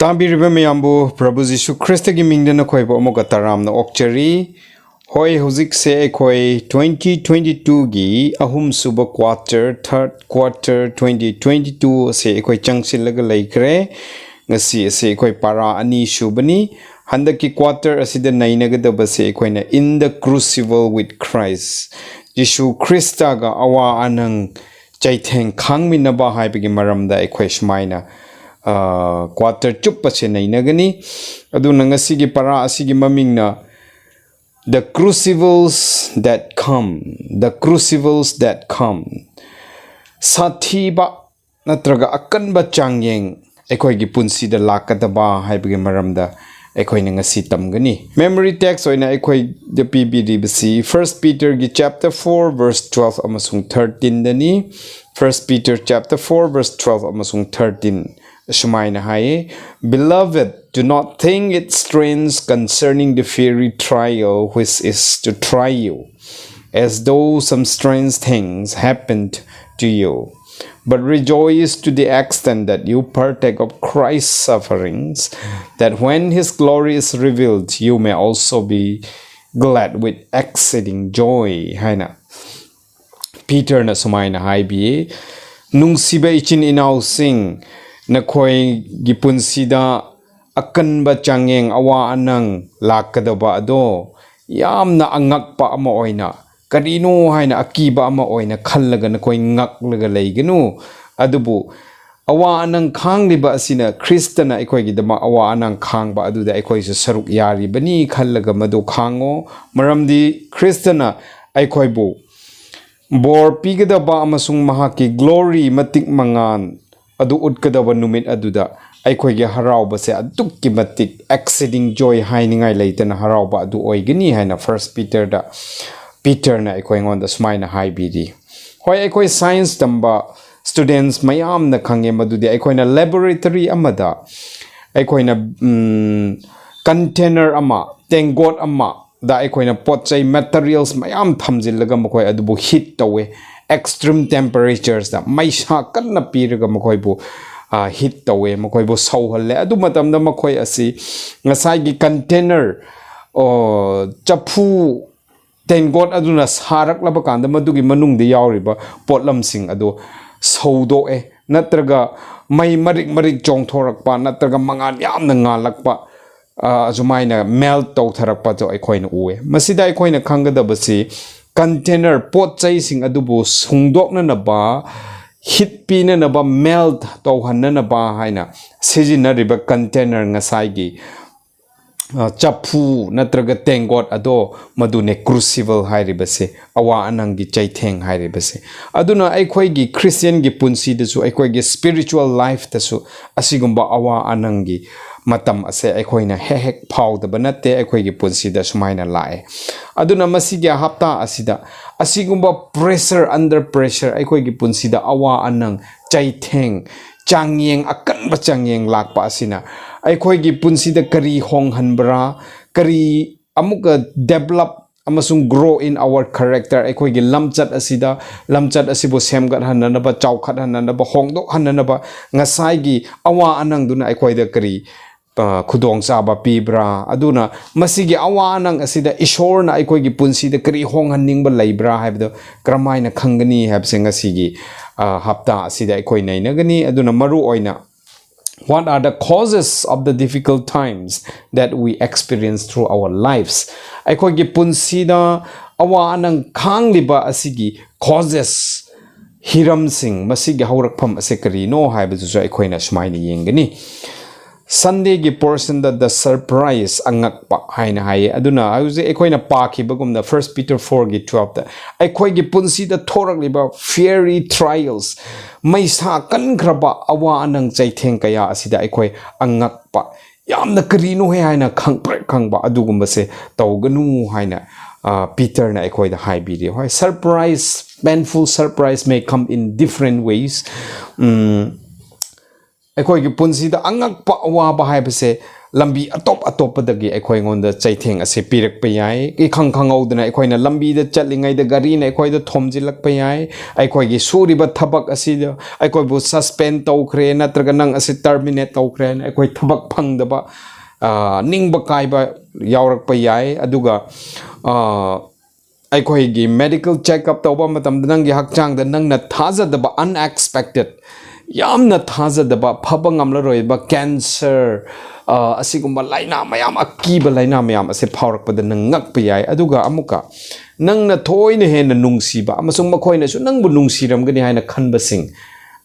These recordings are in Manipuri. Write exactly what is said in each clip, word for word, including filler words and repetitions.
ꯇꯥꯕꯤꯔꯤꯕ ꯃꯌꯥꯝꯕꯨ ꯄ꯭ꯔꯚꯨ ꯖꯤꯁꯨ ꯈ꯭ꯔꯤꯁꯇꯒꯤ ꯃꯤꯡꯗ ꯅꯈꯣꯏꯕꯨ ꯑꯃꯨꯛꯀ ꯇꯔꯥꯝꯅ ꯑꯣꯛꯆꯔꯤ꯫ ꯍꯣꯏ, ꯍꯧꯖꯤꯛꯁꯦ ꯑꯩꯈꯣꯏ twenty twenty-twoꯒꯤ ꯑꯍꯨꯝꯁꯨꯕ quarter, third quarter twenty twenty-two ꯑꯁꯦ ꯑꯩꯈꯣꯏ ꯆꯪꯁꯤꯜꯂꯒ ꯂꯩꯈ꯭ꯔꯦ꯫ ꯉꯁꯤ ꯑꯁꯦ ꯑꯩꯈꯣꯏ ꯄꯔꯥ ꯑꯅꯤ ꯁꯨꯕꯅꯤ꯫ ꯍꯟꯗꯛꯀꯤ quarter ꯑꯁꯤꯗ ꯅꯩꯅꯒꯗꯕꯁꯦ ꯑꯩꯈꯣꯏꯅ In the Crucible with Christ, ꯖꯤꯁꯨ ꯈ꯭ꯔꯤꯁꯇꯒ ꯑꯋꯥ ꯑꯅꯪ ꯆꯩꯊꯦꯡ ꯈꯥꯡꯃꯤꯟꯅꯕ ꯍꯥꯏꯕꯒꯤ ꯃꯔꯝꯗ ꯑꯩꯈꯣꯏ ꯁꯨꯃꯥꯏꯅ, ꯑ, quarter ꯆꯨꯞꯄꯁꯦ ꯅꯩꯅꯒꯅꯤ꯫ ꯑꯗꯨꯅ ꯉꯁꯤꯒꯤ ꯄꯔꯥ ꯑꯁꯤꯒꯤ ꯃꯃꯤꯡꯅ The Crucibles That Come, The Crucibles That Come, ꯁꯥꯊꯤꯕ ꯅꯠꯇ꯭ꯔꯒ ꯑꯀꯟꯕ ꯆꯥꯡꯌꯦꯡ ꯑꯩꯈꯣꯏꯒꯤ ꯄꯨꯟꯁꯤꯗ ꯂꯥꯛꯀꯗꯕ ꯍꯥꯏꯕꯒꯤ ꯃꯔꯝꯗ ꯑꯩꯈꯣꯏꯅ ꯉꯁꯤ ꯇꯝꯒꯅꯤ꯫ Memory text ꯑꯣꯏꯅ ꯑꯩꯈꯣꯏꯗ ꯄꯤꯕꯤꯔꯤꯕꯁꯤ First Peterꯒꯤ chapter four verse twelve ꯑꯃꯁꯨꯡ thirteenꯗꯅꯤ꯫ First Peter chapter four verse twelve ꯑꯃꯁꯨꯡ thirteen ꯑꯁꯨꯃꯥꯏꯅ ꯍꯥꯏꯌꯦ, "Beloved, do not think it strange concerning the fiery trial which is to try you, as though some strange things happened to you. But rejoice to the extent that you partake of Christ's sufferings, that when his glory is revealed, you may also be glad with exceeding joy," ꯍꯥꯏꯅ ꯄꯤꯇꯔꯅ ꯁꯨꯃꯥꯏꯅ ꯍꯥꯏꯕꯤ, "ꯅꯨꯡꯁꯤꯕ ꯏꯆꯤꯟ ꯏꯅꯥꯎꯁꯤꯡ, ꯅꯈꯣꯏꯒꯤ ꯄꯨꯟꯁꯤꯗ ꯑꯀꯟꯕ ꯆꯥꯡꯌꯦꯡ, ꯑꯋꯥ ꯑꯅꯪ ꯂꯥꯛꯀꯗꯕ ꯑꯗꯣ ꯌꯥꯝꯅ ꯑꯉꯛꯄ ꯑꯃ ꯑꯣꯏꯅ, ꯀꯔꯤꯅꯣ ꯍꯥꯏꯅ ꯑꯀꯤꯕ ꯑꯃ ꯑꯣꯏꯅ ꯈꯜꯂꯒ ꯅꯈꯣꯏ ꯉꯛꯂꯒ ꯂꯩꯒꯅꯨ꯫ ꯑꯗꯨꯕꯨ ꯑꯋꯥ ꯑꯅꯪ ꯈꯥꯡꯂꯤꯕ ꯑꯁꯤꯅ ꯈ꯭ꯔꯤꯁꯇꯅ ꯑꯩꯈꯣꯏꯒꯤꯗꯃꯛ ꯑꯋꯥ ꯑꯅꯪ ꯈꯥꯡꯕ ꯑꯗꯨꯗ ꯑꯩꯈꯣꯏꯁꯨ ꯁꯔꯨꯛ ꯌꯥꯔꯤꯕꯅꯤ ꯈꯜꯂꯒ ꯃꯗꯨ ꯈꯥꯡꯉꯣ꯫ ꯃꯔꯝꯗꯤ ꯈ꯭ꯔꯤꯁꯇꯅ ꯑꯩꯈꯣꯏꯕꯨ ꯕꯣꯔ ꯄꯤꯒꯗꯕ ꯑꯃꯁꯨꯡ ꯃꯍꯥꯛꯀꯤ ꯒ꯭ꯂꯣꯔꯤ, ꯃꯇꯤꯛ ꯃꯉꯥꯜ ꯑꯗꯨ ꯎꯠꯀꯗꯕ ꯅꯨꯃꯤꯠ ꯑꯗꯨꯗ ꯑꯩꯈꯣꯏꯒꯤ ꯍꯔꯥꯎꯕꯁꯦ ꯑꯗꯨꯛꯀꯤ ꯃꯇꯤꯛ exceeding joy, ꯍꯥꯏꯅꯤꯡꯉꯥꯏ ꯂꯩꯇꯅ ꯍꯔꯥꯎꯕ ꯑꯗꯨ ꯑꯣꯏꯒꯅꯤ" ꯍꯥꯏꯅ First Peterꯗ ꯄꯤꯇꯔꯅ ꯑꯩꯈꯣꯏꯉꯣꯟꯗ ꯁꯨꯃꯥꯏꯅ ꯍꯥꯏꯕꯤꯔꯤ꯫ ꯍꯣꯏ, ꯑꯩꯈꯣꯏ science ꯇꯝꯕ students ꯃꯌꯥꯝꯅ ꯈꯪꯉꯦ ꯃꯗꯨꯗꯤ ꯑꯩꯈꯣꯏꯅ laboratory ꯑꯃꯗ ꯑꯩꯈꯣꯏꯅ, ꯎꯝ, container ꯑꯃ, ꯇꯦꯡꯀꯣꯠ ꯑꯃ, ꯗ ꯑꯩꯈꯣꯏꯅ ꯄꯣꯠ ꯆꯩ, materials ꯃꯌꯥꯝ ꯊꯝꯖꯤꯜꯂꯒ ꯃꯈꯣꯏ ꯑꯗꯨꯕꯨ heat ꯇꯧꯋꯦ꯫ Extreme temperaturesꯇ ꯃꯩꯁꯥ ꯀꯟꯅ ꯄꯤꯔꯒ ꯃꯈꯣꯏꯕꯨ, ꯍꯤꯠ ꯇꯧꯋꯦ, ꯃꯈꯣꯏꯕꯨ ꯁꯧꯍꯜꯂꯦ꯫ ꯑꯗꯨ ꯃꯇꯝꯗ ꯃꯈꯣꯏ ꯑꯁꯤ ꯉꯁꯥꯏꯒꯤ ꯀꯟꯇꯦꯅꯔ, ꯆꯐꯨ, ꯇꯦꯡꯀꯣꯠ ꯑꯗꯨꯅ ꯁꯥꯔꯛꯂꯕ ꯀꯥꯟꯗ ꯃꯗꯨꯒꯤ ꯃꯅꯨꯡꯗ ꯌꯥꯎꯔꯤꯕ ꯄꯣꯠꯂꯝꯁꯤꯡ ꯑꯗꯨ ꯁꯧꯗꯣꯛꯑꯦ, ꯅꯠꯇ꯭ꯔꯒ ꯃꯩ ꯃꯔꯤꯛ ꯃꯔꯤꯛ ꯆꯣꯡꯊꯣꯔꯛꯄ, ꯅꯠꯇ꯭ꯔꯒ ꯃꯉꯥꯜ ꯌꯥꯝꯅ ꯉꯥꯜꯂꯛꯄ, ꯑꯁꯨꯃꯥꯏꯅ ꯃꯦꯜꯠ ꯇꯧꯊꯔꯛꯄꯗꯣ ꯑꯩꯈꯣꯏꯅ ꯎꯑꯦ꯫ ꯃꯁꯤꯗ ꯑꯩꯈꯣꯏꯅ ꯈꯪꯒꯗꯕꯁꯤ, ꯀꯟꯇꯦꯅꯔ, ꯄꯣꯠ ꯆꯩꯁꯤꯡ ꯑꯗꯨꯕꯨ ꯁꯨꯡꯗꯣꯛꯅꯅꯕ, ꯍꯤꯠ ꯄꯤꯅꯅꯕ, ꯃꯦꯜꯠ ꯇꯧꯍꯟꯅꯅꯕ ꯍꯥꯏꯅ ꯁꯤꯖꯤꯟꯅꯔꯤꯕ ꯀꯟꯇꯦꯅꯔ, ꯉꯁꯥꯏꯒꯤ ꯆꯐꯨ ꯅꯠꯇ꯭ꯔꯒ ꯇꯦꯡꯀꯣꯠ ꯑꯗꯣ, ꯃꯗꯨꯅꯦ ꯀ꯭ꯔꯨꯁꯤꯕꯜ ꯍꯥꯏꯔꯤꯕꯁꯦ, ꯑꯋꯥ ꯑꯅꯪꯒꯤ ꯆꯩꯊꯦꯡ ꯍꯥꯏꯔꯤꯕꯁꯦ꯫ ꯑꯗꯨꯅ ꯑꯩꯈꯣꯏꯒꯤ ꯈ꯭ꯔꯤꯁꯇꯤꯌꯟꯒꯤ ꯄꯨꯟꯁꯤꯗꯁꯨ, ꯑꯩꯈꯣꯏꯒꯤ ꯁ꯭ꯄꯤꯔꯤꯆꯨꯋꯦꯜ ꯂꯥꯏꯐꯇꯁꯨ ꯑꯁꯤꯒꯨꯝꯕ ꯑꯋꯥ ꯑꯅꯪꯒꯤ ꯃꯇꯝ ꯑꯁꯦ ꯑꯩꯈꯣꯏꯅ ꯍꯦꯛ ꯍꯦꯛ ꯐꯥꯎꯗꯕ ꯅꯠꯇꯦ, ꯑꯩꯈꯣꯏꯒꯤ ꯄꯨꯟꯁꯤꯗ ꯁꯨꯃꯥꯏꯅ ꯂꯥꯛꯑꯦ꯫ ꯑꯗꯨꯅ ꯃꯁꯤꯒꯤ ꯍꯞꯇꯥ ꯑꯁꯤꯗ ꯑꯁꯤꯒꯨꯝꯕ ꯄ꯭ꯔꯦꯁꯔ, ꯑꯟꯗꯔ ꯄ꯭ꯔꯦꯁꯔ, ꯑꯩꯈꯣꯏꯒꯤ ꯄꯨꯟꯁꯤꯗ ꯑꯋꯥ ꯑꯅꯪ, ꯆꯩꯊꯦꯡ, ꯆꯥꯡꯌꯦꯡ, ꯑꯀꯟꯕ ꯆꯥꯡꯌꯦꯡ ꯂꯥꯛꯄ ꯑꯁꯤꯅ ꯑꯩꯈꯣꯏꯒꯤ ꯄꯨꯟꯁꯤꯗ ꯀꯔꯤ ꯍꯣꯡꯍꯟꯕ꯭ꯔꯥ, ꯀꯔꯤ ꯑꯃꯨꯛꯀ develop ꯑꯃꯁꯨꯡ grow in our character, ꯑꯩꯈꯣꯏꯒꯤ ꯂꯝꯆꯠ ꯑꯁꯤꯗ, ꯂꯝꯆꯠ ꯑꯁꯤꯕꯨ ꯁꯦꯝꯒꯠꯍꯟꯅꯅꯕ, ꯆꯥꯎꯈꯠꯍꯟꯅꯅꯕ, ꯍꯣꯡꯗꯣꯛꯍꯟꯅꯅꯕ ꯉꯁꯥꯏꯒꯤ ꯑꯋꯥ ꯑꯅꯪꯗꯨꯅ ꯑꯩꯈꯣꯏꯗ ꯀꯔꯤ ꯈꯨꯗꯣꯡꯆꯥꯕ ꯄꯤꯕ꯭ꯔꯥ? ꯑꯗꯨꯅ ꯃꯁꯤꯒꯤ ꯑꯋꯥ ꯑꯅꯪ ꯑꯁꯤꯗ ꯏꯁꯣꯔꯅ ꯑꯩꯈꯣꯏꯒꯤ ꯄꯨꯟꯁꯤꯗ ꯀꯔꯤ ꯍꯣꯡꯍꯟꯅꯤꯡꯕ ꯂꯩꯕ꯭ꯔꯥ ꯍꯥꯏꯕꯗꯨ ꯀꯔꯝꯍꯥꯏꯅ ꯈꯪꯒꯅꯤ ꯍꯥꯏꯕꯁꯦ ꯉꯁꯤꯒꯤ ꯍꯞꯇꯥ ꯑꯁꯤꯗ ꯑꯩꯈꯣꯏ ꯅꯩꯅꯒꯅꯤ꯫ ꯑꯗꯨꯅ ꯃꯔꯨ ꯑꯣꯏꯅ, what are the causes of the difficult times that we experience through our lives? ꯑꯩꯈꯣꯏꯒꯤ ꯄꯨꯟꯁꯤꯗ ꯑꯋꯥ ꯑꯅꯪ ꯈꯥꯡꯂꯤꯕ ꯑꯁꯤꯒꯤ causes, ꯍꯤꯔꯝꯁꯤꯡ, ꯃꯁꯤꯒꯤ ꯍꯧꯔꯛꯐꯝ ꯑꯁꯦ ꯀꯔꯤꯅꯣ ꯍꯥꯏꯕꯗꯨꯁꯨ ꯑꯩꯈꯣꯏꯅ ꯁꯨꯃꯥꯏꯅ ꯌꯦꯡꯒꯅꯤ꯫ ꯁꯟꯗꯦꯒꯤ ꯄꯣꯔꯁꯟꯗ ꯗ ꯁꯔꯄ꯭ꯔꯥꯏꯁ, ꯑꯉꯛꯄ ꯍꯥꯏꯅ ꯍꯥꯏꯌꯦ꯫ ꯑꯗꯨꯅ ꯍꯧꯖꯤꯛ ꯑꯩꯈꯣꯏꯅ ꯄꯥꯈꯤꯕꯒꯨꯝꯅ, ꯐꯥꯔꯁ ꯄꯤꯇꯔ ꯐꯣꯔꯒꯤ ꯇꯨꯋꯦꯜꯐꯇ, ꯑꯩꯈꯣꯏꯒꯤ ꯄꯨꯟꯁꯤꯗ ꯊꯣꯔꯛꯂꯤꯕ ꯐꯤꯌꯔꯤ ꯇ꯭ꯔꯥꯏꯌꯦꯜꯁ, ꯃꯩꯁꯥ ꯀꯟꯈ꯭ꯔꯕ ꯑꯋꯥ ꯑꯅꯪ ꯆꯩꯊꯦꯡ ꯀꯌꯥ ꯑꯁꯤꯗ ꯑꯩꯈꯣꯏ ꯑꯉꯛꯄ, ꯌꯥꯝꯅ ꯀꯔꯤꯅꯣꯍꯦ ꯍꯥꯏꯅ ꯈꯪꯄ꯭ꯔꯦꯛ ꯈꯪꯕ ꯑꯗꯨꯒꯨꯝꯕꯁꯦ ꯇꯧꯒꯅꯨ ꯍꯥꯏꯅ ꯄꯤꯇꯔꯅ ꯑꯩꯈꯣꯏꯗ ꯍꯥꯏꯕꯤꯔꯤ꯫ ꯍꯣꯏ, surprise, painful surprise may come in different ways. ꯑꯩꯈꯣꯏꯒꯤ ꯄꯨꯟꯁꯤꯗ ꯑꯉꯛꯄ ꯑꯋꯥꯕ ꯍꯥꯏꯕꯁꯦ ꯂꯝꯕꯤ ꯑꯇꯣꯞ ꯑꯇꯣꯞꯄꯗꯒꯤ ꯑꯩꯈꯣꯏꯉꯣꯟꯗ ꯆꯩꯊꯦꯡ ꯑꯁꯤ ꯄꯤꯔꯛꯄ ꯌꯥꯏ꯫ ꯏꯈꯪ ꯈꯪꯍꯧꯗꯅ ꯑꯩꯈꯣꯏꯅ ꯂꯝꯕꯤꯗ ꯆꯠꯂꯤꯉꯩꯗ ꯒꯥꯔꯤꯅ ꯑꯩꯈꯣꯏꯗ ꯊꯣꯝꯖꯤꯜꯂꯛꯄ ꯌꯥꯏ꯫ ꯑꯩꯈꯣꯏꯒꯤ ꯁꯨꯔꯤꯕ ꯊꯕꯛ ꯑꯁꯤꯗ ꯑꯩꯈꯣꯏꯕꯨ suspend ꯇꯧꯈ꯭ꯔꯦ, ꯅꯠꯇ꯭ꯔꯒ ꯅꯪ ꯑꯁꯤ terminate ꯇꯧꯈ꯭ꯔꯦ ꯍꯥꯏꯅ ꯑꯩꯈꯣꯏ ꯊꯕꯛ ꯐꯪꯗꯕ, ꯑ, ꯅꯤꯡꯕ ꯀꯥꯏꯕ ꯌꯥꯎꯔꯛꯄ ꯌꯥꯏ꯫ ꯑꯗꯨꯒ, ꯑ, ꯑꯩꯈꯣꯏꯒꯤ medical checkup ꯇꯧꯕ ꯃꯇꯝꯗ ꯅꯪꯒꯤ ꯍꯛꯆꯥꯡꯗ ꯅꯪꯅ ꯊꯥꯖꯗꯕ, unexpected, ꯌꯥꯝꯅ ꯊꯥꯖꯗꯕ, ꯐꯕ ꯉꯝꯂꯔꯣꯏꯕ cancer, ꯑ, ꯑꯁꯤꯒꯨꯝꯕ ꯂꯥꯏꯅꯥ ꯃꯌꯥꯝ, ꯑꯀꯤꯕ ꯂꯥꯏꯅꯥ ꯃꯌꯥꯝ ꯑꯁꯦ ꯐꯥꯎꯔꯛꯄꯗ ꯅꯪ ꯉꯛꯄ ꯌꯥꯏ꯫ ꯑꯗꯨꯒ ꯑꯃꯨꯛꯀ ꯅꯪꯅ ꯊꯣꯏꯅ ꯍꯦꯟꯅ ꯅꯨꯡꯁꯤꯕ ꯑꯃꯁꯨꯡ ꯃꯈꯣꯏꯅꯁꯨ ꯅꯪꯕꯨ ꯅꯨꯡꯁꯤꯔꯝꯒꯅꯤ ꯍꯥꯏꯅ ꯈꯟꯕꯁꯤꯡ,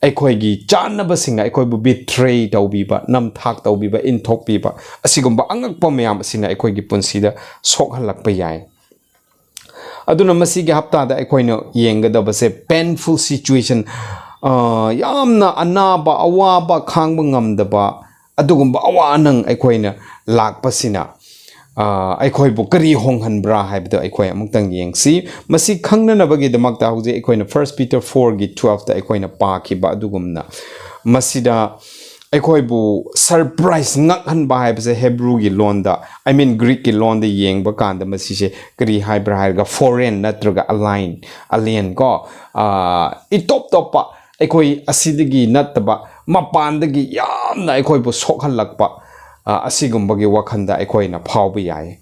ꯑꯩꯈꯣꯏꯒꯤ ꯆꯥꯟꯅꯕꯁꯤꯡꯅ ꯑꯩꯈꯣꯏꯕꯨ betray ꯇꯧꯕꯤꯕ, ꯅꯝꯊꯥꯛ ꯇꯧꯕꯤꯕ, ꯏꯟꯊꯣꯛꯄꯤꯕ, ꯑꯁꯤꯒꯨꯝꯕ ꯑꯉꯛꯄ ꯃꯌꯥꯝ ꯑꯁꯤꯅ ꯑꯩꯈꯣꯏꯒꯤ ꯄꯨꯟꯁꯤꯗ ꯁꯣꯛꯍꯜꯂꯛꯄ ꯌꯥꯏ꯫ ꯑꯗꯨꯅ ꯃꯁꯤꯒꯤ ꯍꯞꯇꯥꯗ ꯑꯩꯈꯣꯏꯅ ꯌꯦꯡꯒꯗꯕꯁꯦ painful situation, ꯑ, ꯌꯥꯝꯅ ꯑꯅꯥꯕ, ꯑꯋꯥꯕ, ꯈꯥꯡꯕ ꯉꯝꯗꯕ, ꯑꯗꯨꯒꯨꯝꯕ ꯑꯋꯥ ꯑꯅꯪ ꯑꯩꯈꯣꯏꯅ ꯂꯥꯛꯄꯁꯤꯅ, ꯑ, ꯑꯩꯈꯣꯏꯕꯨ ꯀꯔꯤ ꯍꯣꯡꯍꯟꯕ꯭ꯔꯥ ꯍꯥꯏꯕꯗꯣ ꯑꯩꯈꯣꯏ ꯑꯃꯨꯛꯇꯪ ꯌꯦꯡꯁꯤ꯫ ꯃꯁꯤ ꯈꯪꯅꯅꯕꯒꯤꯗꯃꯛꯇ ꯍꯧꯖꯤꯛ ꯑꯩꯈꯣꯏꯅ First Peter fourꯒꯤ twelveꯇ ꯑꯩꯈꯣꯏꯅ ꯄꯥꯈꯤꯕ ꯑꯗꯨꯒꯨꯝꯅ, ꯃꯁꯤꯗ ꯑꯩꯈꯣꯏꯕꯨ surprise, ꯉꯛꯍꯟꯕ ꯍꯥꯏꯕꯁꯦ Hebrewꯒꯤ ꯂꯣꯟꯗ, I mean Greekꯀꯤ ꯂꯣꯟꯗ ꯌꯦꯡꯕ ꯀꯥꯟꯗ ꯃꯁꯤꯁꯦ ꯀꯔꯤ ꯍꯥꯏꯕ꯭ꯔꯥ ꯍꯥꯏꯔꯒ foreign ꯅꯠꯇ꯭ꯔꯒ alien, alien ꯀꯣ, ꯑ, ꯏꯇꯣꯞ ꯇꯣꯞꯄ, ꯑꯩꯈꯣꯏ ꯑꯁꯤꯗꯒꯤ ꯅꯠꯇꯕ, ꯃꯄꯥꯟꯗꯒꯤ ꯌꯥꯝꯅ ꯑꯩꯈꯣꯏꯕꯨ ꯁꯣꯛꯍꯜꯂꯛꯄ, ꯑ, ꯑꯁꯤꯒꯨꯝꯕꯒꯤ ꯋꯥꯈꯜꯗ ꯑꯩꯈꯣꯏꯅ ꯐꯥꯎꯕ ꯌꯥꯏ꯫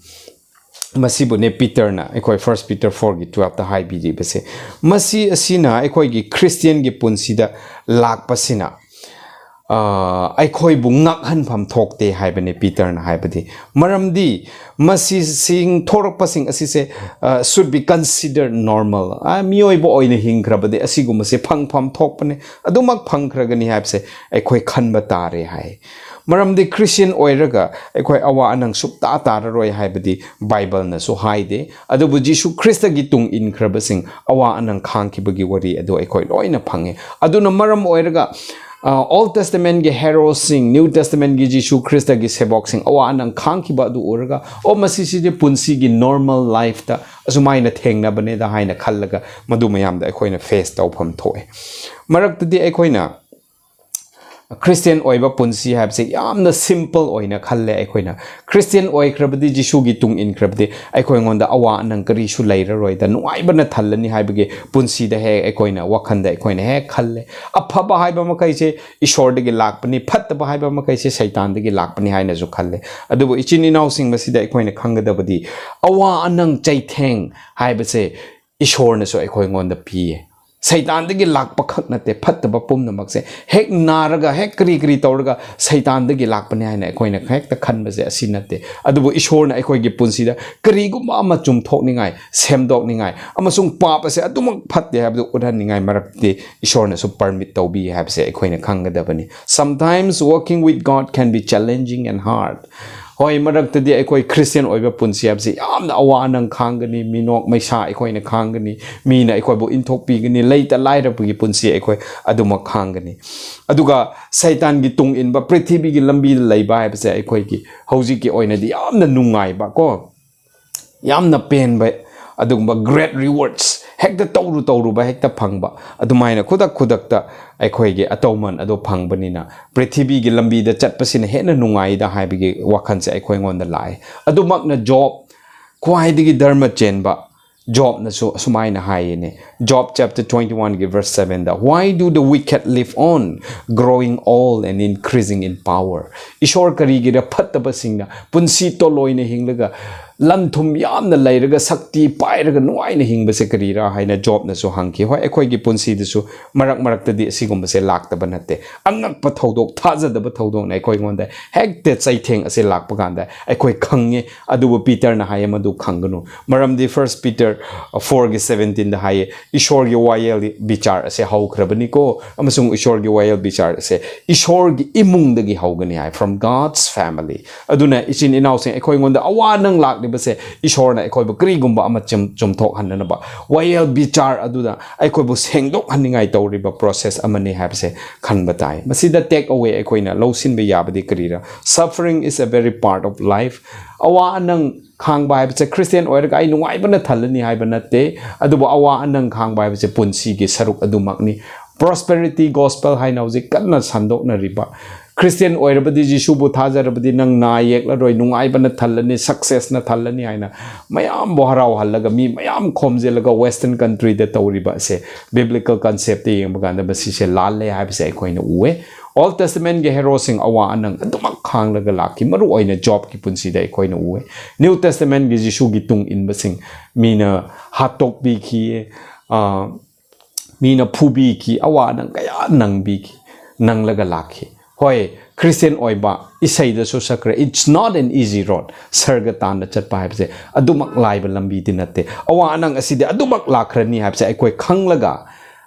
ꯃꯁꯤꯕꯨꯅꯦ ꯄꯤꯇꯔꯅ ꯑꯩꯈꯣꯏ First Peter fourꯒꯤ twelveꯇ ꯍꯥꯏꯕꯤꯔꯤꯕꯁꯦ꯫ ꯃꯁꯤ ꯑꯁꯤꯅ ꯑꯩꯈꯣꯏꯒꯤ ꯈ꯭ꯔꯤꯁꯇꯤꯌꯟꯒꯤ ꯄꯨꯟꯁꯤꯗ ꯂꯥꯛꯄꯁꯤꯅ, ꯑ, ꯑꯩꯈꯣꯏꯕꯨ ꯉꯛꯍꯟꯐꯝ ꯊꯣꯛꯇꯦ ꯍꯥꯏꯕꯅꯦ ꯄꯤꯇꯔꯅ ꯍꯥꯏꯕꯗꯤ꯫ ꯃꯔꯝꯗꯤ ꯃꯁꯤꯁꯤꯡ ꯊꯣꯔꯛꯄꯁꯤꯡ ꯑꯁꯤꯁꯦ, ꯑ, should be considered normal꯫ ꯑ, ꯃꯤꯑꯣꯏꯕ ꯑꯣꯏꯅ ꯍꯤꯡꯈ꯭ꯔꯕꯗꯤ ꯑꯁꯤꯒꯨꯝꯕꯁꯦ ꯐꯪꯐꯝ ꯊꯣꯛꯄꯅꯦ, ꯑꯗꯨꯃꯛ ꯐꯪꯈ꯭ꯔꯒꯅꯤ ꯍꯥꯏꯕꯁꯦ ꯑꯩꯈꯣꯏ ꯈꯟꯕ ꯇꯥꯔꯦ ꯍꯥꯏ꯫ ꯃꯔꯝꯗꯤ ꯈ꯭ꯔꯤꯁꯇꯤꯌꯟ ꯑꯣꯏꯔꯒ ꯑꯩꯈꯣꯏ ꯑꯋꯥ ꯑꯅꯪ ꯁꯨꯛꯇꯥ ꯇꯥꯔꯔꯣꯏ ꯍꯥꯏꯕꯗꯤ ꯕꯥꯏꯕꯜꯅꯁꯨ ꯍꯥꯏꯗꯦ꯫ ꯑꯗꯨꯕꯨ ꯖꯤꯁꯨ ꯈ꯭ꯔꯤꯁꯇꯒꯤ ꯇꯨꯡ ꯏꯟꯈ꯭ꯔꯕꯁꯤꯡ ꯑꯋꯥ ꯑꯅꯪ ꯈꯥꯡꯈꯤꯕꯒꯤ ꯋꯥꯔꯤ ꯑꯗꯨ ꯑꯩꯈꯣꯏ ꯂꯣꯏꯅ ꯐꯪꯉꯦ꯫ ꯑꯗꯨꯅ ꯃꯔꯝ ꯑꯣꯏꯔꯒ, ꯑ, Old Testamentꯀꯤ heroꯁꯤꯡ, New Testamentꯀꯤ ꯖꯤꯁꯨ ꯈ꯭ꯔꯤꯁꯇꯒꯤ ꯁꯦꯕꯣꯛꯁꯤꯡ ꯑꯋꯥ ꯑꯅꯪ ꯈꯥꯡꯈꯤꯕ ꯑꯗꯨ ꯎꯔꯒ, "ꯑꯣ, ꯃꯁꯤꯁꯤꯗꯤ ꯄꯨꯟꯁꯤꯒꯤ normal lifeꯇ ꯑꯁꯨꯃꯥꯏꯅ ꯊꯦꯡꯅꯕꯅꯦꯗ" ꯍꯥꯏꯅ ꯈꯜꯂꯒ ꯃꯗꯨ ꯃꯌꯥꯝꯗ ꯑꯩꯈꯣꯏꯅ face ꯇꯧꯐꯝ ꯊꯣꯛꯑꯦ꯫ ꯃꯔꯛꯇꯗꯤ ꯑꯩꯈꯣꯏꯅ ꯈ꯭ꯔꯤꯁꯇꯤꯌꯥꯟ ꯑꯣꯏꯕ ꯄꯨꯟꯁꯤ ꯍꯥꯏꯕꯁꯦ ꯌꯥꯝꯅ ꯁꯤꯝꯄꯜ ꯑꯣꯏꯅ ꯈꯜꯂꯦ ꯑꯩꯈꯣꯏꯅ꯫ ꯈ꯭ꯔꯤꯁꯇꯤꯌꯥꯟ ꯑꯣꯏꯈ꯭ꯔꯕꯗꯤ, ꯖꯤꯁꯨꯒꯤ ꯇꯨꯡ ꯏꯟꯈ꯭ꯔꯕꯗꯤ, ꯑꯩꯈꯣꯏꯉꯣꯟꯗ ꯑꯋꯥ ꯑꯅꯪ ꯀꯔꯤꯁꯨ ꯂꯩꯔꯔꯣꯏꯗ, ꯅꯨꯡꯉꯥꯏꯕꯅ ꯊꯜꯂꯅꯤ ꯍꯥꯏꯕꯒꯤ ꯄꯨꯟꯁꯤꯗ ꯍꯦꯛ ꯑꯩꯈꯣꯏꯅ ꯋꯥꯈꯜꯗ ꯑꯩꯈꯣꯏꯅ ꯍꯦꯛ ꯈꯜꯂꯦ꯫ ꯑꯐꯕ ꯍꯥꯏꯕ ꯃꯈꯩꯁꯦ ꯏꯁꯣꯔꯗꯒꯤ ꯂꯥꯛꯄꯅꯤ, ꯐꯠꯇꯕ ꯍꯥꯏꯕ ꯃꯈꯩꯁꯦ ꯁꯩꯇꯥꯟꯗꯒꯤ ꯂꯥꯛꯄꯅꯤ ꯍꯥꯏꯅꯁꯨ ꯈꯜꯂꯦ꯫ ꯑꯗꯨꯕꯨ ꯏꯆꯤꯟ ꯏꯅꯥꯎꯁꯤꯡ, ꯃꯁꯤꯗ ꯑꯩꯈꯣꯏꯅ ꯈꯪꯒꯗꯕꯗꯤ, ꯑꯋꯥ ꯑꯅꯪ ꯆꯩꯊꯦꯡ ꯍꯥꯏꯕꯁꯦ ꯏꯁꯣꯔꯅꯁꯨ ꯑꯩꯈꯣꯏꯉꯣꯟꯗ ꯄꯤꯌꯦ꯫ ꯁꯩꯇꯥꯟꯗꯒꯤ ꯂꯥꯛꯄ ꯈꯛ ꯅꯠꯇꯦ꯫ ꯐꯠꯇꯕ ꯄꯨꯝꯅꯃꯛꯁꯦ ꯍꯦꯛ ꯅꯥꯔꯒ, ꯍꯦꯛ ꯀꯔꯤ ꯀꯔꯤ ꯇꯧꯔꯒ ꯁꯩꯇꯥꯟꯗꯒꯤ ꯂꯥꯛꯄꯅꯤ ꯍꯥꯏꯅ ꯑꯩꯈꯣꯏꯅ ꯍꯦꯛꯇ ꯈꯟꯕꯁꯦ ꯑꯁꯤ ꯅꯠꯇꯦ꯫ ꯑꯗꯨꯕꯨ ꯏꯁꯣꯔꯅ ꯑꯩꯈꯣꯏꯒꯤ ꯄꯨꯟꯁꯤꯗ ꯀꯔꯤꯒꯨꯝꯕ ꯑꯃ ꯆꯨꯝꯊꯣꯛꯅꯤꯡꯉꯥꯏ, ꯁꯦꯝꯗꯣꯛꯅꯤꯡꯉꯥꯏ, ꯑꯃꯁꯨꯡ ꯄꯥꯞ ꯑꯁꯦ ꯑꯗꯨꯃꯛ ꯐꯠꯇꯦ ꯍꯥꯏꯕꯗꯨ ꯎꯠꯍꯟꯅꯤꯡꯉꯥꯏ ꯃꯔꯛꯇꯗꯤ ꯏꯁꯣꯔꯅꯁꯨ ꯄꯔꯃꯤꯠ ꯇꯧꯕꯤ ꯍꯥꯏꯕꯁꯦ ꯑꯩꯈꯣꯏꯅ ꯈꯪꯒꯗꯕꯅꯤ꯫ Sometimes walking with God can be challenging and hard. ꯍꯣꯏ, ꯃꯔꯛꯇꯗꯤ ꯑꯩꯈꯣꯏ ꯈ꯭ꯔꯤꯁꯇꯤꯌꯥꯟ ꯑꯣꯏꯕ ꯄꯨꯟꯁꯤ ꯍꯥꯏꯕꯁꯤ ꯌꯥꯝꯅ ꯑꯋꯥ ꯑꯅꯪ ꯈꯥꯡꯒꯅꯤ, ꯃꯤꯅꯣꯛ ꯃꯩꯁꯥ ꯑꯩꯈꯣꯏꯅ ꯈꯥꯡꯒꯅꯤ, ꯃꯤꯅ ꯑꯩꯈꯣꯏꯕꯨ ꯏꯟꯊꯣꯛꯄꯤꯒꯅꯤ, ꯂꯩꯇ ꯂꯥꯏꯔꯕꯒꯤ ꯄꯨꯟꯁꯤ ꯑꯩꯈꯣꯏ ꯑꯗꯨꯃꯛ ꯈꯥꯡꯒꯅꯤ꯫ ꯑꯗꯨꯒ ꯁꯩꯇꯥꯟꯒꯤ ꯇꯨꯡ ꯏꯟꯕ, ꯄ꯭ꯔꯤꯊꯤꯕꯤꯒꯤ ꯂꯝꯕꯤꯗ ꯂꯩꯕ ꯍꯥꯏꯕꯁꯦ ꯑꯩꯈꯣꯏꯒꯤ ꯍꯧꯖꯤꯛꯀꯤ ꯑꯣꯏꯅꯗꯤ ꯌꯥꯝꯅ ꯅꯨꯡꯉꯥꯏꯕ ꯀꯣ, ꯌꯥꯝꯅ ꯄꯦꯟꯕ, ꯑꯗꯨꯒꯨꯝꯕ great rewards, ꯍꯦꯛꯇ ꯇꯧꯔꯨ ꯇꯧꯔꯨꯕ ꯍꯦꯛꯇ ꯐꯪꯕ, ꯑꯗꯨꯃꯥꯏꯅ ꯈꯨꯗꯛ ꯈꯨꯗꯛꯇ ꯑꯩꯈꯣꯏꯒꯤ ꯑꯇꯧꯃꯟ ꯑꯗꯣ ꯐꯪꯕꯅꯤꯅ, ꯄ꯭ꯔꯤꯊꯤꯕꯤꯒꯤ ꯂꯝꯕꯤꯗ ꯆꯠꯄꯁꯤꯅ ꯍꯦꯟꯅ ꯅꯨꯡꯉꯥꯏꯗ ꯍꯥꯏꯕꯒꯤ ꯋꯥꯈꯜꯁꯦ ꯑꯩꯈꯣꯏꯉꯣꯟꯗ ꯂꯥꯛꯑꯦ꯫ ꯑꯗꯨꯃꯛꯅ ꯖꯣꯕ, ꯈ꯭ꯋꯥꯏꯗꯒꯤ ꯙꯔꯃ ꯆꯦꯟꯕ ꯖꯣꯕꯅꯁꯨ ꯑꯁꯨꯃꯥꯏꯅ ꯍꯥꯏꯌꯦꯅꯦ, Job chapter twenty-one ꯒꯤ verse seven the, "Why do the wicked live on, growing old and increasing in power?" ꯏꯁꯣꯔ ꯀꯔꯤꯒꯤꯔ ꯐꯠꯇꯕꯁꯤꯡꯅ ꯄꯨꯟꯁꯤ ꯇꯣꯂꯣꯏꯅ ꯍꯤꯡꯂꯒ, ꯂꯟ ꯊꯨꯝ ꯌꯥꯝꯅ ꯂꯩꯔꯒ, ꯁꯛꯇꯤ ꯄꯥꯏꯔꯒ ꯅꯨꯡꯉꯥꯏꯅ ꯍꯤꯡꯕꯁꯦ ꯀꯔꯤꯔꯥ ꯍꯥꯏꯅ ꯖꯣꯕꯅꯁꯨ ꯍꯪꯈꯤ꯫ ꯍꯣꯏ, ꯑꯩꯈꯣꯏꯒꯤ ꯄꯨꯟꯁꯤꯗꯁꯨ ꯃꯔꯛ ꯃꯔꯛꯇꯗꯤ ꯑꯁꯤꯒꯨꯝꯕꯁꯦ ꯂꯥꯛꯇꯕ ꯅꯠꯇꯦ꯫ ꯑꯉꯛꯄ ꯊꯧꯗꯣꯛ, ꯊꯥꯖꯗꯕ ꯊꯧꯗꯣꯛꯅ ꯑꯩꯈꯣꯏꯉꯣꯟꯗ ꯍꯦꯛꯇ ꯆꯩꯊꯦꯡ ꯑꯁꯦ ꯂꯥꯛꯄ ꯀꯥꯟꯗ ꯑꯩꯈꯣꯏ ꯈꯪꯉꯦ꯫ ꯑꯗꯨꯕꯨ ꯄꯤꯇꯔꯅ ꯍꯥꯏꯌꯦ, "ꯃꯗꯨ ꯈꯪꯒꯅꯨ, ꯃꯔꯝꯗꯤ First Peter four ꯒꯤ seventeen ꯗ ꯍꯥꯏꯌꯦ, ꯏꯁꯣꯔꯒꯤ ꯋꯥꯌꯦꯜ ꯕꯤꯆꯥꯔ ꯑꯁꯦ ꯍꯧꯈ꯭ꯔꯕꯅꯤꯀꯣ, ꯑꯃꯁꯨꯡ ꯏꯁꯣꯔꯒꯤ ꯋꯥꯌꯦꯜ ꯕꯤꯆꯥꯔ ꯑꯁꯦ ꯏꯁꯣꯔꯒꯤ ꯏꯃꯨꯡꯗꯒꯤ ꯍꯧꯒꯅꯤ" ꯍꯥꯏ, "From God's family." ꯑꯗꯨꯅ ꯏꯆꯤꯟ ꯏꯅꯥꯎꯁꯤꯡ, ꯑꯩꯈꯣꯏꯉꯣꯟꯗ ꯑꯋꯥ ꯅꯪ ꯂꯥꯛꯂꯤꯕꯁꯦ ꯏꯁꯣꯔꯅ ꯑꯩꯈꯣꯏꯕꯨ ꯀꯔꯤꯒꯨꯝꯕ ꯑꯃ ꯆꯨꯝ-, ꯆꯨꯝꯊꯣꯛꯍꯟꯅꯅꯕ, ꯋꯥꯌꯦꯜ ꯕꯤꯆꯥꯔ ꯑꯗꯨꯗ ꯑꯩꯈꯣꯏꯕꯨ ꯁꯦꯡꯗꯣꯛꯍꯟꯅꯤꯡꯉꯥꯏ ꯇꯧꯔꯤꯕ ꯄ꯭ꯔꯣꯁꯦꯁ ꯑꯃꯅꯤ ꯍꯥꯏꯕꯁꯦ ꯈꯟꯕ ꯇꯥꯏ꯫ ꯃꯁꯤꯗ ꯇꯦꯛ ꯑꯋꯦ ꯑꯩꯈꯣꯏꯅ ꯂꯧꯁꯤꯟꯕ ꯌꯥꯕꯗꯤ ꯀꯔꯤꯔ? Suffering is a very part of life. ꯑꯋꯥ ꯑꯅꯪ ꯈꯥꯡꯕ ꯍꯥꯏꯕꯁꯦ ꯈ꯭ꯔꯤꯁꯇꯤꯌꯥꯟ ꯑꯣꯏꯔꯒ ꯑꯩ ꯅꯨꯡꯉꯥꯏꯕꯅ ꯊꯜꯂꯅꯤ ꯍꯥꯏꯕ ꯅꯠꯇꯦ, ꯑꯗꯨꯕꯨ ꯑꯋꯥ ꯑꯅꯪ ꯈꯥꯡꯕ ꯍꯥꯏꯕꯁꯦ ꯄꯨꯟꯁꯤꯒꯤ ꯁꯔꯨꯛ ꯑꯗꯨꯃꯛꯅꯤ꯫ Prosperity gospel ꯍꯥꯏꯅ ꯍꯧꯖꯤꯛ ꯀꯟꯅ ꯁꯟꯗꯣꯛꯅꯔꯤꯕ, ꯈ꯭ꯔꯤꯁꯇꯤꯌꯟ ꯑꯣꯏꯔꯕꯗꯤ, ꯖꯤꯁꯨꯕꯨ ꯊꯥꯖꯔꯕꯗꯤ ꯅꯪ ꯅꯥ ꯌꯦꯛꯂꯔꯣꯏ, ꯅꯨꯡꯉꯥꯏꯕꯅ ꯊꯜꯂꯅꯤ, ꯁꯛꯁꯦꯁꯅ ꯊꯜꯂꯅꯤ ꯍꯥꯏꯅ ꯃꯌꯥꯝꯕꯨ ꯍꯔꯥꯎꯍꯜꯂꯒ ꯃꯤ ꯃꯌꯥꯝ ꯈꯣꯝꯖꯤꯜꯂꯒ ꯋꯦꯁꯇꯔꯟ ꯀꯟꯇ꯭ꯔꯤꯗ ꯇꯧꯔꯤꯕ ꯑꯁꯦ, ꯕꯤꯕ꯭ꯂꯤꯀꯦꯜ ꯀꯟꯁꯦꯞꯇ ꯌꯦꯡꯕ ꯀꯥꯟꯗ ꯃꯁꯤꯁꯦ ꯂꯥꯜꯂꯦ ꯍꯥꯏꯕꯁꯦ ꯑꯩꯈꯣꯏꯅ ꯎꯑꯦ꯫ ꯑꯣꯜ ꯇꯦꯁꯇꯃꯦꯟꯒꯤ ꯍꯦꯔꯣꯁꯤꯡ ꯑꯋꯥ ꯑꯅꯪ ꯑꯗꯨꯃꯛ ꯈꯥꯡꯂꯒ ꯂꯥꯛꯈꯤ꯫ ꯃꯔꯨ ꯑꯣꯏꯅ ꯖꯣꯕꯀꯤ ꯄꯨꯟꯁꯤꯗ ꯑꯩꯈꯣꯏꯅ ꯎꯑꯦ꯫ ꯅ꯭ꯌꯨ ꯇꯦꯁꯇꯃꯦꯟꯒꯤ ꯖꯤꯁꯨꯒꯤ ꯇꯨꯡ ꯏꯟꯕꯁꯤꯡ ꯃꯤꯅ ꯍꯥꯠꯇꯣꯛꯄꯤꯈꯤ, ꯑ, ꯃꯤꯅ ꯐꯨꯕꯤꯈꯤ, ꯑꯋꯥ ꯑꯅꯪ ꯀꯌꯥ ꯅꯪꯕꯤꯈꯤ, ꯅꯪꯂꯒ ꯂꯥꯛꯈꯤ꯫ ꯍꯣꯏ, ꯈ꯭ꯔꯤꯁꯇꯤꯌꯟ ꯑꯣꯏꯕ, ꯏꯁꯩꯗꯁꯨ ꯁꯛꯈ꯭ꯔꯦ, "It's not an easy road." ꯁꯔꯒ ꯇꯥꯟꯅ ꯆꯠꯄ ꯍꯥꯏꯕꯁꯦ ꯑꯗꯨꯃꯛ ꯂꯥꯏꯕ ꯂꯝꯕꯤꯗꯤ ꯅꯠꯇꯦ꯫ ꯑꯋꯥ ꯑꯅꯪ ꯑꯁꯤꯗꯤ ꯑꯗꯨꯃꯛ ꯂꯥꯛꯈ꯭ꯔꯅꯤ ꯍꯥꯏꯕꯁꯦ ꯑꯩꯈꯣꯏ ꯈꯪꯂꯒ,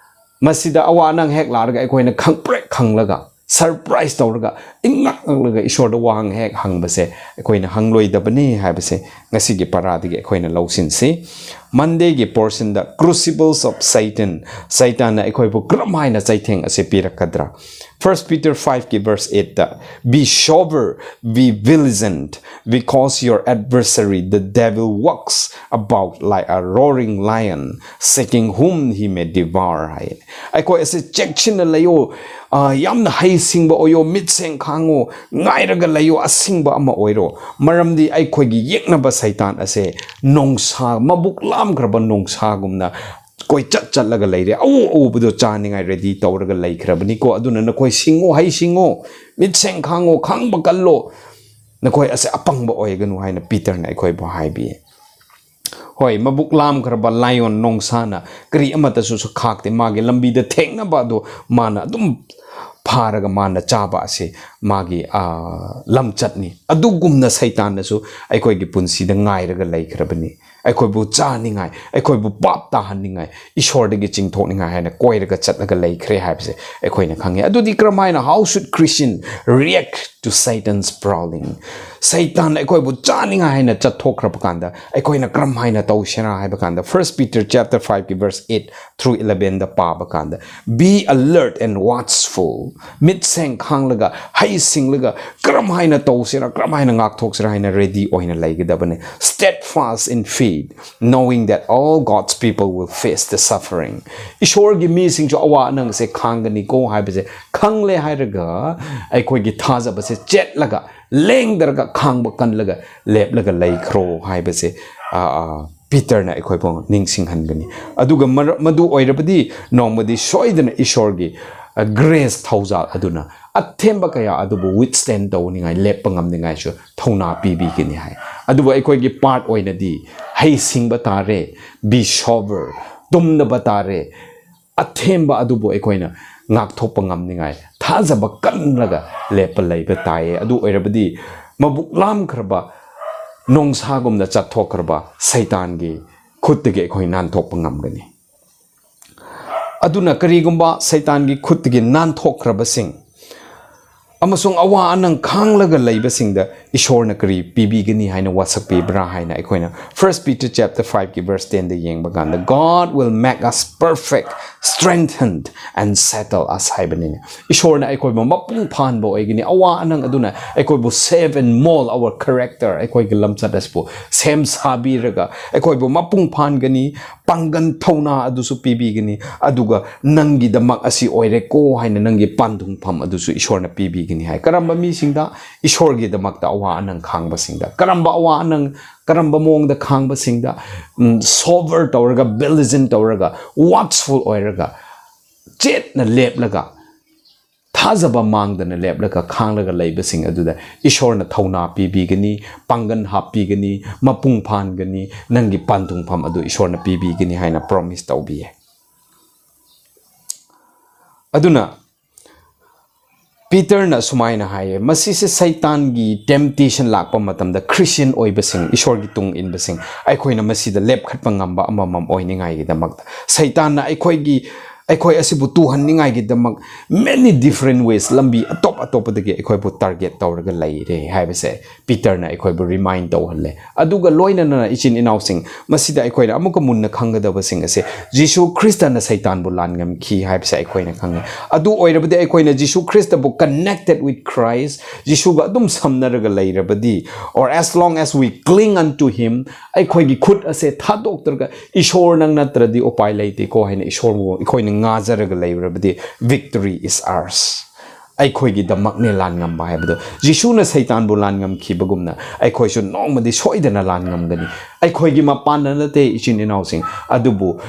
ꯃꯁꯤꯗ ꯑꯋꯥ ꯑꯅꯪ ꯍꯦꯛ ꯂꯥꯛꯂꯒ ꯑꯩꯈꯣꯏꯅ ꯈꯪꯄ꯭ꯔꯦꯛ ꯈꯪꯂꯒ, ꯁꯔꯄ꯭ꯔꯥꯏꯁ ꯇꯧꯔꯒ, ꯏꯪꯉꯛ ꯉꯛꯂꯒ ꯏꯁꯣꯔꯗ ꯋꯥꯍꯪ ꯍꯦꯛ ꯍꯪꯕꯁꯦ ꯑꯩꯈꯣꯏꯅ ꯍꯪꯂꯣꯏꯗꯕꯅꯤ ꯍꯥꯏꯕꯁꯦ ꯉꯁꯤꯒꯤ ꯄꯔꯥꯗꯒꯤ ꯑꯩꯈꯣꯏꯅ ꯂꯧꯁꯤꯟꯁꯤ꯫ ꯃꯟꯗꯦꯒꯤ ꯄꯣꯔꯁꯟꯗ Crucibles of Satan, ꯁꯩꯇꯥꯟꯅ ꯑꯩꯈꯣꯏꯕꯨ ꯀꯔꯝ ꯍꯥꯏꯅ ꯆꯩꯊꯦꯡ ꯑꯁꯦ ꯄꯤꯔꯛꯀꯗ꯭ꯔꯥ? First Peter five ꯀꯤ verse eight ꯇ, "Be sober, be vigilant, because your adversary, the devil, walks about like a roaring lion, seeking whom he may devour" ꯍꯥꯏ꯫ ꯑꯩꯈꯣꯏ ꯑꯁꯤ ꯆꯦꯛꯁꯤꯟꯅ ꯂꯩꯌꯣ, ꯑ, ꯌꯥꯝꯅ ꯍꯩꯁꯤꯡꯕ ꯑꯣꯏꯌꯣ, ꯃꯤꯠꯁꯦꯡ ꯈꯥꯡꯉꯣ, ꯉꯥꯏꯔꯒ ꯂꯩꯌꯣ, ꯑꯁꯤꯡꯕ ꯑꯃ ꯑꯣꯏꯔꯣ꯫ ꯃꯔꯝꯗꯤ ꯑꯩꯈꯣꯏꯒꯤ ꯌꯦꯛꯅꯕ ꯁꯩꯇꯥꯟ ꯑꯁꯦ ꯅꯣꯡꯁꯥ, ꯃꯕꯨꯛ ꯂꯥꯝꯈ꯭ꯔꯕ ꯅꯣꯡꯁꯥꯒꯨꯝꯅ ꯀꯣꯏꯆꯠ ꯆꯠꯂꯒ ꯂꯩꯔꯦ꯫ ꯑꯎ ꯑꯎꯕꯗꯣ ꯆꯥꯅꯤꯡꯉꯥꯏ ꯔꯦꯗꯤ ꯇꯧꯔꯒ ꯂꯩꯈ꯭ꯔꯕꯅꯤꯀꯣ꯫ ꯑꯗꯨꯅ ꯅꯈꯣꯏ ꯁꯤꯡꯉꯣ, ꯍꯩ ꯁꯤꯡꯉꯣ, ꯃꯤꯠꯁꯦꯡ ꯈꯥꯡꯉꯣ, ꯈꯪꯕ ꯀꯜꯂꯣ, ꯅꯈꯣꯏ ꯑꯁꯦ ꯑꯄꯪꯕ ꯑꯣꯏꯒꯅꯨ ꯍꯥꯏꯅ ꯄꯤꯇꯔꯅ ꯑꯩꯈꯣꯏꯕꯨ ꯍꯥꯏꯕꯤ꯫ ꯍꯣꯏ, ꯃꯕꯨꯛ ꯂꯥꯝꯈ꯭ꯔꯕ ꯂꯥꯏꯑꯣꯟ ꯅꯣꯡꯁꯥꯅ ꯀꯔꯤ ꯑꯃꯠꯇꯁꯨ ꯁꯨ ꯈꯥꯛꯇꯦ꯫ ꯃꯥꯒꯤ ꯂꯝꯕꯤꯗ ꯊꯦꯡꯅꯕ ꯑꯗꯨ ꯃꯥꯅ ꯑꯗꯨꯝ ꯐꯥꯔꯒ ꯃꯥꯅ ꯆꯥꯕ ꯑꯁꯤ ꯃꯥꯒꯤ, ꯑ, ꯂꯝꯆꯠꯅꯤ꯫ ꯑꯗꯨꯒꯨꯝꯅ ꯁꯩꯇꯥꯟꯅꯁꯨ ꯑꯩꯈꯣꯏꯒꯤ ꯄꯨꯟꯁꯤꯗ ꯉꯥꯏꯔꯒ ꯂꯩꯈ꯭ꯔꯕꯅꯤ꯫ ꯑꯩꯈꯣꯏꯕꯨ ꯆꯥꯅꯤꯡꯉꯥꯏ, ꯑꯩꯈꯣꯏꯕꯨ ꯄꯥꯞ ꯇꯥꯍꯟꯅꯤꯡꯉꯥꯏ, ꯏꯁꯣꯔꯗꯒꯤ ꯆꯤꯡꯊꯣꯛꯅꯤꯡꯉꯥꯏ ꯍꯥꯏꯅ ꯀꯣꯏꯔꯒ ꯆꯠꯂꯒ ꯂꯩꯈ꯭ꯔꯦ ꯍꯥꯏꯕꯁꯦ ꯑꯩꯈꯣꯏꯅ ꯈꯪꯉꯦ꯫ ꯑꯗꯨꯗꯤ ꯀꯔꯝ ꯍꯥꯏꯅ, how should Christian react to Satan's prowling? ꯁꯩꯇꯥꯟ ꯑꯩꯈꯣꯏꯕꯨ ꯆꯥꯅꯤꯡꯉꯥꯏ ꯍꯥꯏꯅ ꯆꯠꯊꯣꯛꯈ꯭ꯔꯕ ꯀꯥꯟꯗ ꯑꯩꯈꯣꯏꯅ ꯀꯔꯝ ꯍꯥꯏꯅ ꯇꯧꯁꯤꯔꯥ ꯍꯥꯏꯕ ꯀꯥꯟꯗ, First Peter chapter five ꯀꯤ verse eight through eleven ꯗ ꯄꯥꯕ ꯀꯥꯟꯗ, "Be alert and watchful, ꯃꯤꯠꯁꯦꯡ ꯈꯥꯡꯂꯒ, ꯍꯩꯁꯤꯡꯂꯒ, ꯀꯔꯝ ꯍꯥꯏꯅ ꯇꯧꯁꯤꯔꯥ, ꯀꯔꯝ ꯍꯥꯏꯅ ꯉꯥꯛꯊꯣꯛꯁꯤꯔꯥ ꯍꯥꯏꯅ ready ꯑꯣꯏꯅ ꯂꯩꯒꯗꯕꯅꯤ꯫ Steadfast in faith, knowing that all God's people will face the suffering. ꯏꯁꯣꯔꯒꯤ ꯃꯤꯁꯤꯡꯁꯨ ꯑꯋꯥ ꯑꯅꯪꯁꯦ ꯈꯥꯡꯒꯅꯤꯀꯣ ꯍꯥꯏꯕꯁꯦ ꯈꯪꯂꯦ ꯍꯥꯏꯔꯒ, ꯑꯩꯈꯣꯏꯒꯤ ꯊꯥꯖꯕꯁꯦ ꯆꯦꯠꯂꯒ, ꯂꯦꯡꯗ꯭ꯔꯒ, ꯈꯥꯡꯕ ꯀꯜꯂꯒ, ꯂꯦꯞꯂꯒ ꯂꯩꯈ꯭ꯔꯣ ꯍꯥꯏꯕꯁꯦ, ꯑ, ꯑ, ꯄꯤꯇꯔꯅ ꯑꯩꯈꯣꯏꯕꯨ ꯅꯤꯡꯁꯤꯡꯍꯟꯒꯅꯤ꯫ ꯑꯗꯨꯒ ꯃꯔ-, ꯃꯗꯨ ꯑꯣꯏꯔꯕꯗꯤ ꯅꯣꯡꯃꯗꯤ ꯁꯣꯏꯗꯅ ꯏꯁꯣꯔꯒꯤ, ꯑ, grace, ꯊꯧꯖꯥꯜ ꯑꯗꯨꯅ ꯑꯊꯦꯝꯕ ꯀꯌꯥ ꯑꯗꯨꯕꯨ withstand ꯇꯧꯅꯤꯡꯉꯥꯏ, ꯂꯦꯞꯄ ꯉꯝꯅꯤꯡꯉꯥꯏꯁꯨ ꯊꯧꯅꯥ ꯄꯤꯕꯤꯒꯅꯤ ꯍꯥꯏ꯫ ꯑꯗꯨꯕꯨ ꯑꯩꯈꯣꯏꯒꯤ part ꯑꯣꯏꯅꯗꯤ ꯍꯩꯁꯤꯡꯕ ꯇꯥꯔꯦ, be sober, ꯇꯨꯝꯗꯕ ꯇꯥꯔꯦ, ꯑꯊꯦꯝꯕ ꯑꯗꯨꯕꯨ ꯑꯩꯈꯣꯏꯅ ꯉꯥꯛꯊꯣꯛꯄ ꯉꯝꯅꯤꯡꯉꯥꯏ ꯊꯥꯖꯕ ꯀꯜꯂꯒ ꯂꯦꯞꯄ ꯂꯩꯕ ꯇꯥꯏꯌꯦ꯫ ꯑꯗꯨ ꯑꯣꯏꯔꯕꯗꯤ ꯃꯕꯨꯛ ꯂꯥꯝꯈ꯭ꯔꯕ, ꯅꯣꯡꯁꯥꯒꯨꯝꯅ ꯆꯠꯊꯣꯛꯈ꯭ꯔꯕ ꯁꯩꯇꯥꯟꯒꯤ ꯈꯨꯠꯇꯒꯤ ꯑꯩꯈꯣꯏ ꯅꯥꯟꯊꯣꯛꯄ ꯉꯝꯒꯅꯤ꯫ ꯑꯗꯨꯅ ꯀꯔꯤꯒꯨꯝꯕ ꯁꯩꯇꯥꯟꯒꯤ ꯈꯨꯠꯇꯒꯤ ꯅꯥꯟꯊꯣꯛꯈ꯭ꯔꯕꯁꯤꯡ ꯑꯃꯁꯨꯡ ꯑꯋꯥ ꯑꯅꯪ ꯈꯥꯡꯂꯒ ꯂꯩꯕꯁꯤꯡꯗ ꯏꯁꯣꯔꯅ ꯀꯔꯤ ꯄꯤꯕꯤꯒꯅꯤ ꯍꯥꯏꯅ ꯋꯥꯁꯛꯄꯤꯕ꯭ꯔꯥ ꯍꯥꯏꯅ ꯑꯩꯈꯣꯏꯅ First Peter chapter five ꯀꯤ verse ten ꯗ ꯌꯦꯡꯕ ꯀꯥꯟꯗ, "God will make us perfect, strengthened and settle us" ꯍꯥꯏꯕꯅꯤꯅꯦ꯫ ꯏꯁꯣꯔꯅ ꯑꯩꯈꯣꯏꯕꯨ ꯃꯄꯨꯡ ꯐꯥꯍꯟꯕ ꯑꯣꯏꯒꯅꯤ꯫ ꯑꯋꯥ ꯑꯅꯪ ꯑꯗꯨꯅ ꯑꯩꯈꯣꯏꯕꯨ save and mold our character, ꯑꯩꯈꯣꯏꯒꯤ ꯂꯝꯆꯠ ꯑꯁꯤꯕꯨ ꯁꯦꯝ ꯁꯥꯕꯤꯔꯒ ꯑꯩꯈꯣꯏꯕꯨ ꯃꯄꯨꯡ ꯐꯥꯍꯟꯒꯅꯤ꯫ ꯄꯥꯡꯒꯟ ꯊꯧꯅꯥ ꯑꯗꯨꯁꯨ ꯄꯤꯕꯤꯒꯅꯤ꯫ ꯑꯗꯨꯒ ꯅꯪꯒꯤꯗꯃꯛ ꯑꯁꯤ ꯑꯣꯏꯔꯦꯀꯣ ꯍꯥꯏꯅ ꯅꯪꯒꯤ ꯄꯥꯟꯊꯨꯡꯐꯝ ꯑꯗꯨꯁꯨ ꯏꯁꯣꯔꯅ ꯄꯤꯕꯤꯒꯅꯤ ꯍꯥꯏ꯫ ꯀꯔꯝꯕ ꯃꯤꯁꯤꯡꯗ? ꯏꯁꯣꯔꯒꯤꯗꯃꯛꯇ ꯑꯋꯥ ꯑꯅꯪ ꯈꯥꯡꯕꯁꯤꯡꯗ꯫ ꯀꯔꯝꯕ ꯑꯋꯥ ꯑꯅꯪ, ꯀꯔꯝꯕ ꯃꯑꯣꯡꯗ ꯈꯥꯡꯕꯁꯤꯡꯗ? ꯎꯝ, sober ꯇꯧꯔꯒ, vigilant ꯇꯧꯔꯒ, watchful ꯑꯣꯏꯔꯒ, ꯆꯦꯠꯅ ꯂꯦꯞꯂꯒ, ꯊꯥꯖꯕ ꯃꯥꯡꯗꯅ ꯂꯦꯞꯂꯒ ꯈꯥꯡꯂꯒ ꯂꯩꯕꯁꯤꯡ ꯑꯗꯨꯗ ꯏꯁꯣꯔꯅ ꯊꯧꯅꯥ ꯄꯤꯕꯤꯒꯅꯤ, ꯄꯥꯡꯒꯟ ꯍꯥꯞꯄꯤꯒꯅꯤ, ꯃꯄꯨꯡ ꯐꯥꯍꯟꯒꯅꯤ, ꯅꯪꯒꯤ ꯄꯥꯟꯊꯨꯡꯐꯝ ꯑꯗꯨ ꯏꯁꯣꯔꯅ ꯄꯤꯕꯤꯒꯅꯤ ꯍꯥꯏꯅ promise ꯇꯧꯕꯤꯌꯦ꯫ ꯑꯗꯨꯅ ꯄꯤꯇꯔꯅ ꯁꯨꯃꯥꯏꯅ ꯍꯥꯏꯌꯦ, ꯃꯁꯤꯁꯦ ꯁꯩꯇꯥꯟꯒꯤ temptation ꯂꯥꯛꯄ ꯃꯇꯝꯗ Christian ꯑꯣꯏꯕꯁꯤꯡ, ꯏꯁꯣꯔꯒꯤ ꯇꯨꯡ ꯏꯟꯕꯁꯤꯡ, ꯑꯩꯈꯣꯏꯅ ꯃꯁꯤꯗ ꯂꯦꯞꯈꯠꯄ ꯉꯝꯕ ꯑꯃꯃꯝ ꯑꯣꯏꯅꯤꯡꯉꯥꯏꯒꯤꯗꯃꯛꯇ ꯁꯩꯇꯥꯟꯅ ꯑꯩꯈꯣꯏꯒꯤ ꯑꯩꯈꯣꯏ ꯑꯁꯤꯕꯨ ꯇꯨꯍꯟꯅꯤꯡꯉꯥꯏꯒꯤꯗꯃꯛ many different ways, ꯂꯝꯕꯤ ꯑꯇꯣꯞ ꯑꯇꯣꯞꯄꯗꯒꯤ ꯑꯩꯈꯣꯏꯕꯨ target ꯇꯧꯔꯒ ꯂꯩꯔꯦ ꯍꯥꯏꯕꯁꯦ ꯄꯤꯇꯔꯅ ꯑꯩꯈꯣꯏꯕꯨ remind ꯇꯧꯍꯜꯂꯦ꯫ ꯑꯗꯨꯒ ꯂꯣꯏꯅꯅ ꯏꯆꯤꯟ ꯏꯅꯥꯎꯁꯤꯡ, ꯃꯁꯤꯗ ꯑꯩꯈꯣꯏꯅ ꯑꯃꯨꯛꯀ ꯃꯨꯟꯅ ꯈꯪꯒꯗꯕꯁꯤꯡ ꯑꯁꯦ, ꯖꯤꯁꯨ ꯈ꯭ꯔꯤꯁꯇꯅ ꯁꯩꯇꯥꯟꯕꯨ ꯂꯥꯟꯉꯝꯈꯤ ꯍꯥꯏꯕꯁꯦ ꯑꯩꯈꯣꯏꯅ ꯈꯪꯉꯦ꯫ ꯑꯗꯨ ꯑꯣꯏꯔꯕꯗꯤ ꯑꯩꯈꯣꯏꯅ ꯖꯤꯁꯨ ꯈ꯭ꯔꯤꯁꯇꯕꯨ connected with Christ, ꯖꯤꯁꯨꯒ ꯑꯗꯨꯝ ꯁꯝꯅꯔꯒ ꯂꯩꯔꯕꯗꯤ, or as long as we cling unto him, ꯑꯩꯈꯣꯏꯒꯤ ꯈꯨꯠ ꯑꯁꯦ ꯊꯥꯗꯣꯛꯇ꯭ꯔꯒ ꯏꯁꯣꯔ ꯅꯪ ꯅꯠꯇ꯭ꯔꯗꯤ ꯎꯄꯥꯏ ꯂꯩꯇꯦꯀꯣ ꯍꯥꯏꯅ ꯏꯁꯣꯔꯕꯨ ꯑꯩꯈꯣꯏꯅ ꯉꯥꯖꯔꯒ ꯂꯩꯔꯕꯗꯤ, victory is ours꯫ ꯑꯩꯈꯣꯏꯒꯤꯗꯃꯛꯅꯦ ꯂꯥꯟ ꯉꯝꯕ ꯍꯥꯏꯕꯗꯣ꯫ ꯖꯤꯁꯨꯅ ꯁꯩꯇꯥꯟꯕꯨ ꯂꯥꯟ ꯉꯝꯈꯤꯕꯒꯨꯝꯅ ꯑꯩꯈꯣꯏꯁꯨ ꯅꯣꯡꯃꯗꯤ ꯁꯣꯏꯗꯅ ꯂꯥꯟ ꯉꯝꯒꯅꯤ꯫ ꯑꯩꯈꯣꯏꯒꯤ ꯃꯄꯥꯟꯗ ꯅꯠꯇꯦ, ꯏꯆꯤꯟ ꯏꯅꯥꯎꯁꯤꯡ, ꯑꯗꯨꯕꯨ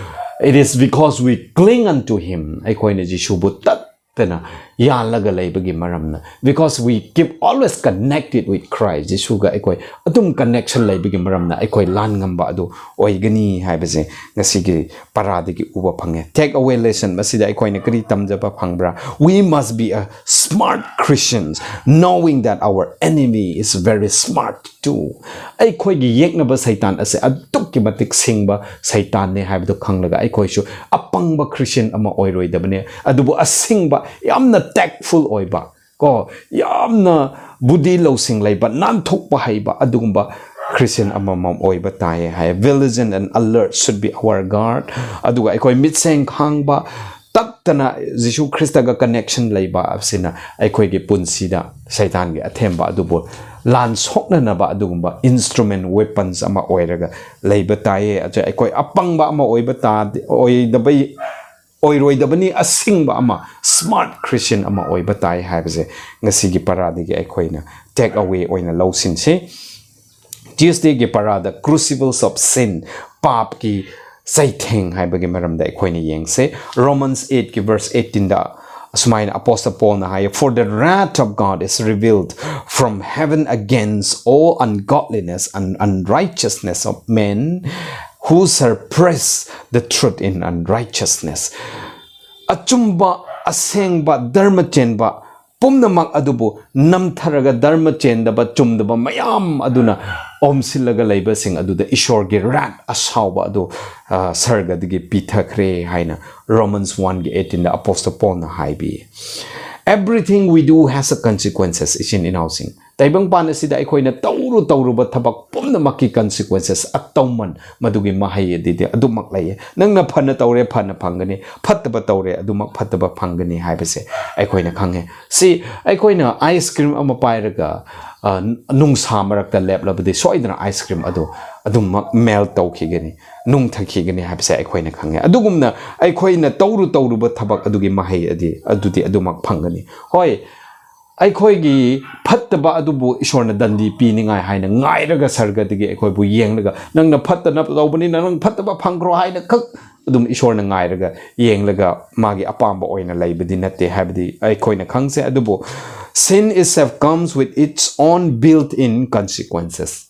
it is because we cling unto him, ꯑꯩꯈꯣꯏꯅ ꯖꯤꯁꯨꯕꯨ ꯇꯠꯇꯅ ꯌꯥꯜꯂꯒ ꯂꯩꯕꯒꯤ ꯃꯔꯝꯅ, because we keep always connected with Christ, ꯖꯤꯁꯨꯒ ꯑꯩꯈꯣꯏ ꯑꯗꯨꯝ connection ꯂꯩꯕꯒꯤ ꯃꯔꯝꯅ ꯑꯩꯈꯣꯏ ꯂꯥꯟ ꯉꯝꯕ ꯑꯗꯨ ꯑꯣꯏꯒꯅꯤ ꯍꯥꯏꯕꯁꯦ ꯉꯁꯤꯒꯤ ꯄꯔꯥꯗꯒꯤ ꯎꯕ ꯐꯪꯉꯦ꯫ Take away lesson, ꯃꯁꯤꯗ ꯑꯩꯈꯣꯏꯅ ꯀꯔꯤ ꯇꯝꯖꯕ ꯐꯪꯕ꯭ꯔꯥ? We must be a smart Christians, knowing that our enemy is very smart too. ꯑꯩꯈꯣꯏꯒꯤ ꯌꯦꯛꯅꯕ ꯁꯩꯇꯥꯟ ꯑꯁꯦ ꯑꯗꯨꯛꯀꯤ ꯃꯇꯤꯛ ꯁꯤꯡꯕ ꯁꯩꯇꯥꯟꯅꯦ ꯍꯥꯏꯕꯗꯨ ꯈꯪꯂꯒ ꯑꯩꯈꯣꯏꯁꯨ ꯑꯄꯪꯕ Christian ꯑꯃ ꯑꯣꯏꯔꯣꯏꯗꯕꯅꯦ, ꯑꯗꯨꯕꯨ ꯑꯁꯤꯡꯕ, ꯌꯥꯝꯅ tactful ꯑꯣꯏꯕ, ꯀꯣ, ꯌꯥꯝꯅ ꯕꯨꯙꯤ ꯂꯧꯁꯤꯡ ꯂꯩꯕ, ꯅꯥꯟꯊꯣꯛꯄ ꯍꯩꯕ ꯑꯗꯨꯒꯨꯝꯕ Christian ꯑꯃꯃꯝ ꯑꯣꯏꯕ ꯇꯥꯏꯌꯦ ꯍꯥꯏ꯫ Vigilant and alert should be our guard. ꯑꯗꯨꯒ ꯑꯩꯈꯣꯏ ꯃꯤꯠꯁꯦꯡ ꯈꯥꯡꯕ, ꯇꯠꯇꯅ ꯖꯤꯁꯨ ꯈ꯭ꯔꯤꯁꯇꯒ connection ꯂꯩꯕ ꯑꯁꯤꯅ ꯑꯩꯈꯣꯏꯒꯤ ꯄꯨꯟꯁꯤꯗ ꯁꯩꯇꯥꯟꯒꯤ ꯑꯊꯦꯝꯕ ꯑꯗꯨꯕꯨ ꯂꯥꯟ ꯁꯣꯛꯅꯅꯕ ꯑꯗꯨꯒꯨꯝꯕ instrument, weapons ꯑꯃ ꯑꯣꯏꯔꯒ ꯂꯩꯕ ꯇꯥꯏꯌꯦ꯫ ꯑꯗꯨ ꯑꯩꯈꯣꯏ ꯑꯄꯪꯕ ꯑꯃ ꯑꯣꯏꯕ ꯇꯥꯗꯤ, ꯑꯣꯏꯗꯕꯩ, ꯑꯣꯏꯔꯣꯏꯗꯕꯅꯤ, ꯑꯁꯤꯡꯕ ꯑꯃ, smart Christian ꯑꯃ ꯑꯣꯏꯕ ꯇꯥꯏ ꯍꯥꯏꯕꯁꯦ ꯉꯁꯤꯒꯤ ꯄꯔꯥꯗꯒꯤ ꯑꯩꯈꯣꯏꯅ take away ꯑꯣꯏꯅ ꯂꯧꯁꯤꯟꯁꯤ꯫ Tuesdayꯒꯤ ꯄꯔꯥꯗ crucibles of sin, ꯄꯥꯞꯀꯤ ꯆꯩꯊꯦꯡ ꯍꯥꯏꯕꯒꯤ ꯃꯔꯝꯗ ꯑꯩꯈꯣꯏꯅ ꯌꯦꯡꯁꯦ꯫ Romans eightꯀꯤ verse eighteenꯗ ꯑꯁꯨꯃꯥꯏꯅ Apostle Paulꯅ high, "For the wrath of God is revealed from heaven against all ungodliness and unrighteousness of men who suppress the truth in unrighteousness." ꯑꯆꯨꯝꯕ, ꯑꯁꯦꯡꯕ, ꯙꯔꯃ ꯆꯦꯟꯕ ꯄꯨꯝꯅꯃꯛ ꯑꯗꯨꯕꯨ ꯅꯝꯊꯔꯒ, ꯙꯔꯃ ꯆꯦꯟꯗꯕ, ꯆꯨꯝꯗꯕ ꯃꯌꯥꯝ ꯑꯗꯨꯅ ꯑꯣꯝꯁꯤꯜꯂꯒ ꯂꯩꯕꯁꯤꯡ ꯑꯗꯨꯗ ꯏꯁꯣꯔꯒꯤ wrath, ꯑꯁꯥꯎꯕ ꯑꯗꯨ, ꯑ, ꯁꯔꯒꯗꯒꯤ ꯄꯤꯊꯈ꯭ꯔꯦ ꯍꯥꯏꯅ Romans one ꯒꯤ eighteen ꯗ Apostle Paul ꯅ ꯍꯥꯏꯕꯤ꯫ Everything we do has a consequences, ꯏꯆꯤꯟ ꯏꯅꯥꯎꯁꯤꯡ꯫ ꯇꯥꯏꯕꯪꯄꯥꯟ ꯑꯁꯤꯗ ꯑꯩꯈꯣꯏꯅ ꯇꯧꯔꯨ ꯇꯧꯔꯨꯕ ꯊꯕꯛ ꯄꯨꯝꯅꯃꯛꯀꯤ consequences, ꯑꯇꯧꯃꯟ, ꯃꯗꯨꯒꯤ ꯃꯍꯩ ꯑꯗꯨꯗꯤ ꯑꯗꯨꯃꯛ ꯂꯩꯌꯦ꯫ ꯅꯪꯅ ꯐꯅ ꯇꯧꯔꯦ, ꯐꯅ ꯐꯪꯒꯅꯤ, ꯐꯠꯇꯕ ꯇꯧꯔꯦ, ꯑꯗꯨꯃꯛ ꯐꯠꯇꯕ ꯐꯪꯒꯅꯤ ꯍꯥꯏꯕꯁꯦ ꯑꯩꯈꯣꯏꯅ ꯈꯪꯉꯦ꯫ ꯁꯤ ꯑꯩꯈꯣꯏꯅ ice cream ꯑꯃ ꯄꯥꯏꯔꯒ, ꯑ, ꯅꯨꯡꯁꯥ ꯃꯔꯛꯇ ꯂꯦꯞꯂꯕꯗꯤ ꯁꯣꯏꯗꯅ ice cream ꯑꯗꯨ ꯑꯗꯨꯃꯛ melt ꯇꯧꯈꯤꯒꯅꯤ, ꯅꯨꯡꯊꯈꯤꯒꯅꯤ ꯍꯥꯏꯕꯁꯦ ꯑꯩꯈꯣꯏꯅ ꯈꯪꯉꯦ꯫ ꯑꯗꯨꯒꯨꯝꯅ ꯑꯩꯈꯣꯏꯅ ꯇꯧꯔꯨ ꯇꯧꯔꯨꯕ ꯊꯕꯛ ꯑꯗꯨꯒꯤ ꯃꯍꯩ ꯑꯗꯤ, ꯑꯗꯨꯗꯤ ꯑꯗꯨꯃꯛ ꯐꯪꯒꯅꯤ꯫ ꯍꯣꯏ, ꯑꯩꯈꯣꯏꯒꯤ ꯐꯠꯇꯕ ꯑꯗꯨꯕꯨ ꯏꯁꯣꯔꯅ ꯗꯟꯗꯤ ꯄꯤꯅꯤꯡꯉꯥꯏ ꯍꯥꯏꯅ ꯉꯥꯏꯔꯒ ꯁꯔꯒꯗꯒꯤ ꯑꯩꯈꯣꯏꯕꯨ ꯌꯦꯡꯂꯒ, "ꯅꯪꯅ ꯐꯠꯇꯅ ꯇꯧꯕꯅꯤꯅ ꯅꯪ ꯐꯠꯇꯕ ꯐꯪꯈ꯭ꯔꯣ" ꯍꯥꯏꯅ ꯈꯛ ꯑꯗꯨꯝ ꯏꯁꯣꯔꯅ ꯉꯥꯏꯔꯒ ꯌꯦꯡꯂꯒ ꯃꯥꯒꯤ ꯑꯄꯥꯝꯕ ꯑꯣꯏꯅ ꯂꯩꯕꯗꯤ ꯅꯠꯇꯦ ꯍꯥꯏꯕꯗꯤ ꯑꯩꯈꯣꯏꯅ ꯈꯪꯁꯦ꯫ ꯑꯗꯨꯕꯨ sin itself comes with its own built-in consequences꯫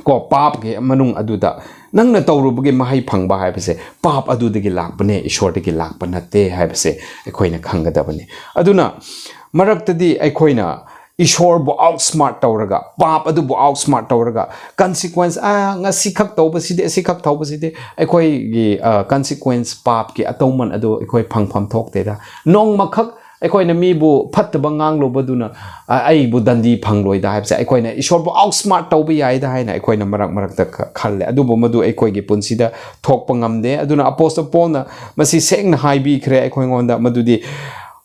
ꯀꯣ, ꯄꯥꯞꯀꯤ ꯃꯅꯨꯡ ꯑꯗꯨꯗ ꯅꯪꯅ ꯇꯧꯔꯨꯕꯒꯤ ꯃꯍꯩ ꯐꯪꯕ ꯍꯥꯏꯕꯁꯦ ꯄꯥꯞ ꯑꯗꯨꯗꯒꯤ ꯂꯥꯛꯄꯅꯦ, ꯏꯁꯣꯔꯗꯒꯤ ꯂꯥꯛꯄ ꯅꯠꯇꯦ ꯍꯥꯏꯕꯁꯦ ꯑꯩꯈꯣꯏꯅ ꯈꯪꯒꯗꯕꯅꯤ꯫ ꯑꯗꯨꯅ ꯃꯔꯛꯇꯗꯤ ꯑꯩꯈꯣꯏꯅ ꯏꯁꯣꯔꯕꯨ outsmart ꯇꯧꯔꯒ, ꯄꯥꯞ ꯑꯗꯨꯕꯨ outsmart ꯇꯧꯔꯒ, consequence, "ꯑꯥ, ꯉꯁꯤꯈꯛ ꯇꯧꯕꯁꯤꯗꯤ, ꯑꯁꯤꯈꯛ ꯇꯧꯕꯁꯤꯗꯤ ꯑꯩꯈꯣꯏꯒꯤ, ꯑ, consequence, ꯄꯥꯞꯀꯤ ꯑꯇꯧꯃꯟ ꯑꯗꯨ ꯑꯩꯈꯣꯏ ꯐꯪꯐꯝ ꯊꯣꯛꯇꯦꯗ꯫ ꯅꯣꯡꯃꯈꯛ ꯑꯩꯈꯣꯏꯅ ꯃꯤꯕꯨ ꯐꯠꯇꯕ ꯉꯥꯡꯂꯨꯕꯗꯨꯅ, ꯑ, ꯑꯩꯕꯨ ꯗꯟꯗꯤ ꯐꯪꯂꯣꯏꯗ" ꯍꯥꯏꯕꯁꯦ ꯑꯩꯈꯣꯏꯅ ꯏꯁꯣꯔꯕꯨ outsmart ꯇꯧꯕ ꯌꯥꯏꯗ ꯍꯥꯏꯅ ꯑꯩꯈꯣꯏꯅ ꯃꯔꯛ ꯃꯔꯛꯇ ꯈ-, ꯈꯜꯂꯦ꯫ ꯑꯗꯨꯕꯨ ꯃꯗꯨ ꯑꯩꯈꯣꯏꯒꯤ ꯄꯨꯟꯁꯤꯗ ꯊꯣꯛꯄ ꯉꯝꯗꯦ꯫ ꯑꯗꯨꯅ Apostle Paul ꯅ ꯃꯁꯤ ꯁꯦꯡꯅ ꯍꯥꯏꯕꯤꯈ꯭ꯔꯦ ꯑꯩꯈꯣꯏꯉꯣꯟꯗ, ꯃꯗꯨꯗꯤ,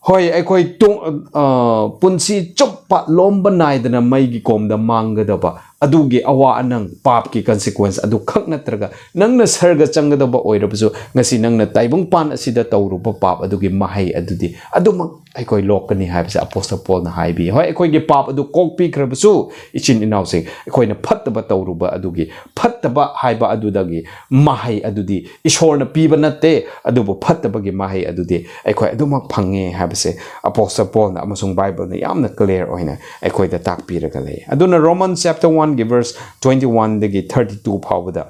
ꯍꯣꯏ, ꯑꯩꯈꯣꯏ ꯇꯨꯡ-, ꯑ, ꯄꯨꯟꯁꯤ ꯆꯨꯞꯄ ꯂꯣꯝꯕ ꯅꯥꯏꯗꯅ ꯃꯩꯒꯤ ꯀꯣꯝꯗ ꯃꯥꯡꯒꯗꯕ ꯑꯗꯨꯒꯤ ꯑꯋꯥ ꯑꯅꯪ, ꯄꯥꯞꯀꯤ consequence ꯑꯗꯨ ꯈꯛ ꯅꯠꯇ꯭ꯔꯒ, ꯅꯪꯅ ꯁꯔꯒ ꯆꯪꯒꯗꯕ ꯑꯣꯏꯔꯕꯁꯨ, ꯉꯁꯤ ꯅꯪꯅ ꯇꯥꯏꯕꯪꯄꯥꯟ ꯑꯁꯤꯗ ꯇꯧꯔꯨꯕ ꯄꯥꯞ ꯑꯗꯨꯒꯤ ꯃꯍꯩ ꯑꯗꯨꯗꯤ ꯑꯗꯨꯃꯛ ꯑꯩꯈꯣꯏ ꯂꯣꯛꯀꯅꯤ ꯍꯥꯏꯕꯁꯦ Apostle Paul ꯅ ꯍꯥꯏꯕꯤ꯫ ꯍꯣꯏ, ꯑꯩꯈꯣꯏꯒꯤ ꯄꯥꯞ ꯑꯗꯨ ꯀꯣꯛꯄꯤꯈ꯭ꯔꯕꯁꯨ, ꯏꯆꯤꯟ ꯏꯅꯥꯎꯁꯤꯡ, ꯑꯩꯈꯣꯏꯅ ꯐꯠꯇꯕ ꯇꯧꯔꯨꯕ ꯑꯗꯨꯒꯤ, ꯐꯠꯇꯕ ꯍꯥꯏꯕ ꯑꯗꯨꯗꯒꯤ ꯃꯍꯩ ꯑꯗꯨꯗꯤ ꯏꯁꯣꯔꯅ ꯄꯤꯕ ꯅꯠꯇꯦ, ꯑꯗꯨꯕꯨ ꯐꯠꯇꯕꯒꯤ ꯃꯍꯩ ꯑꯗꯨꯗꯤ ꯑꯩꯈꯣꯏ ꯑꯗꯨꯃꯛ ꯐꯪꯉꯦ ꯍꯥꯏꯕꯁꯦ Apostle Paul ꯅ ꯑꯃꯁꯨꯡ Bible ꯅ ꯌꯥꯝꯅ clear ꯑꯣꯏꯅ ꯑꯩꯈꯣꯏꯗ ꯇꯥꯛꯄꯤꯔꯒ ꯂꯩ꯫ ꯑꯗꯨꯅ Romans chapter one ꯒꯤ verse twenty one ꯗꯒꯤ thirty two ꯐꯥꯎꯕꯗ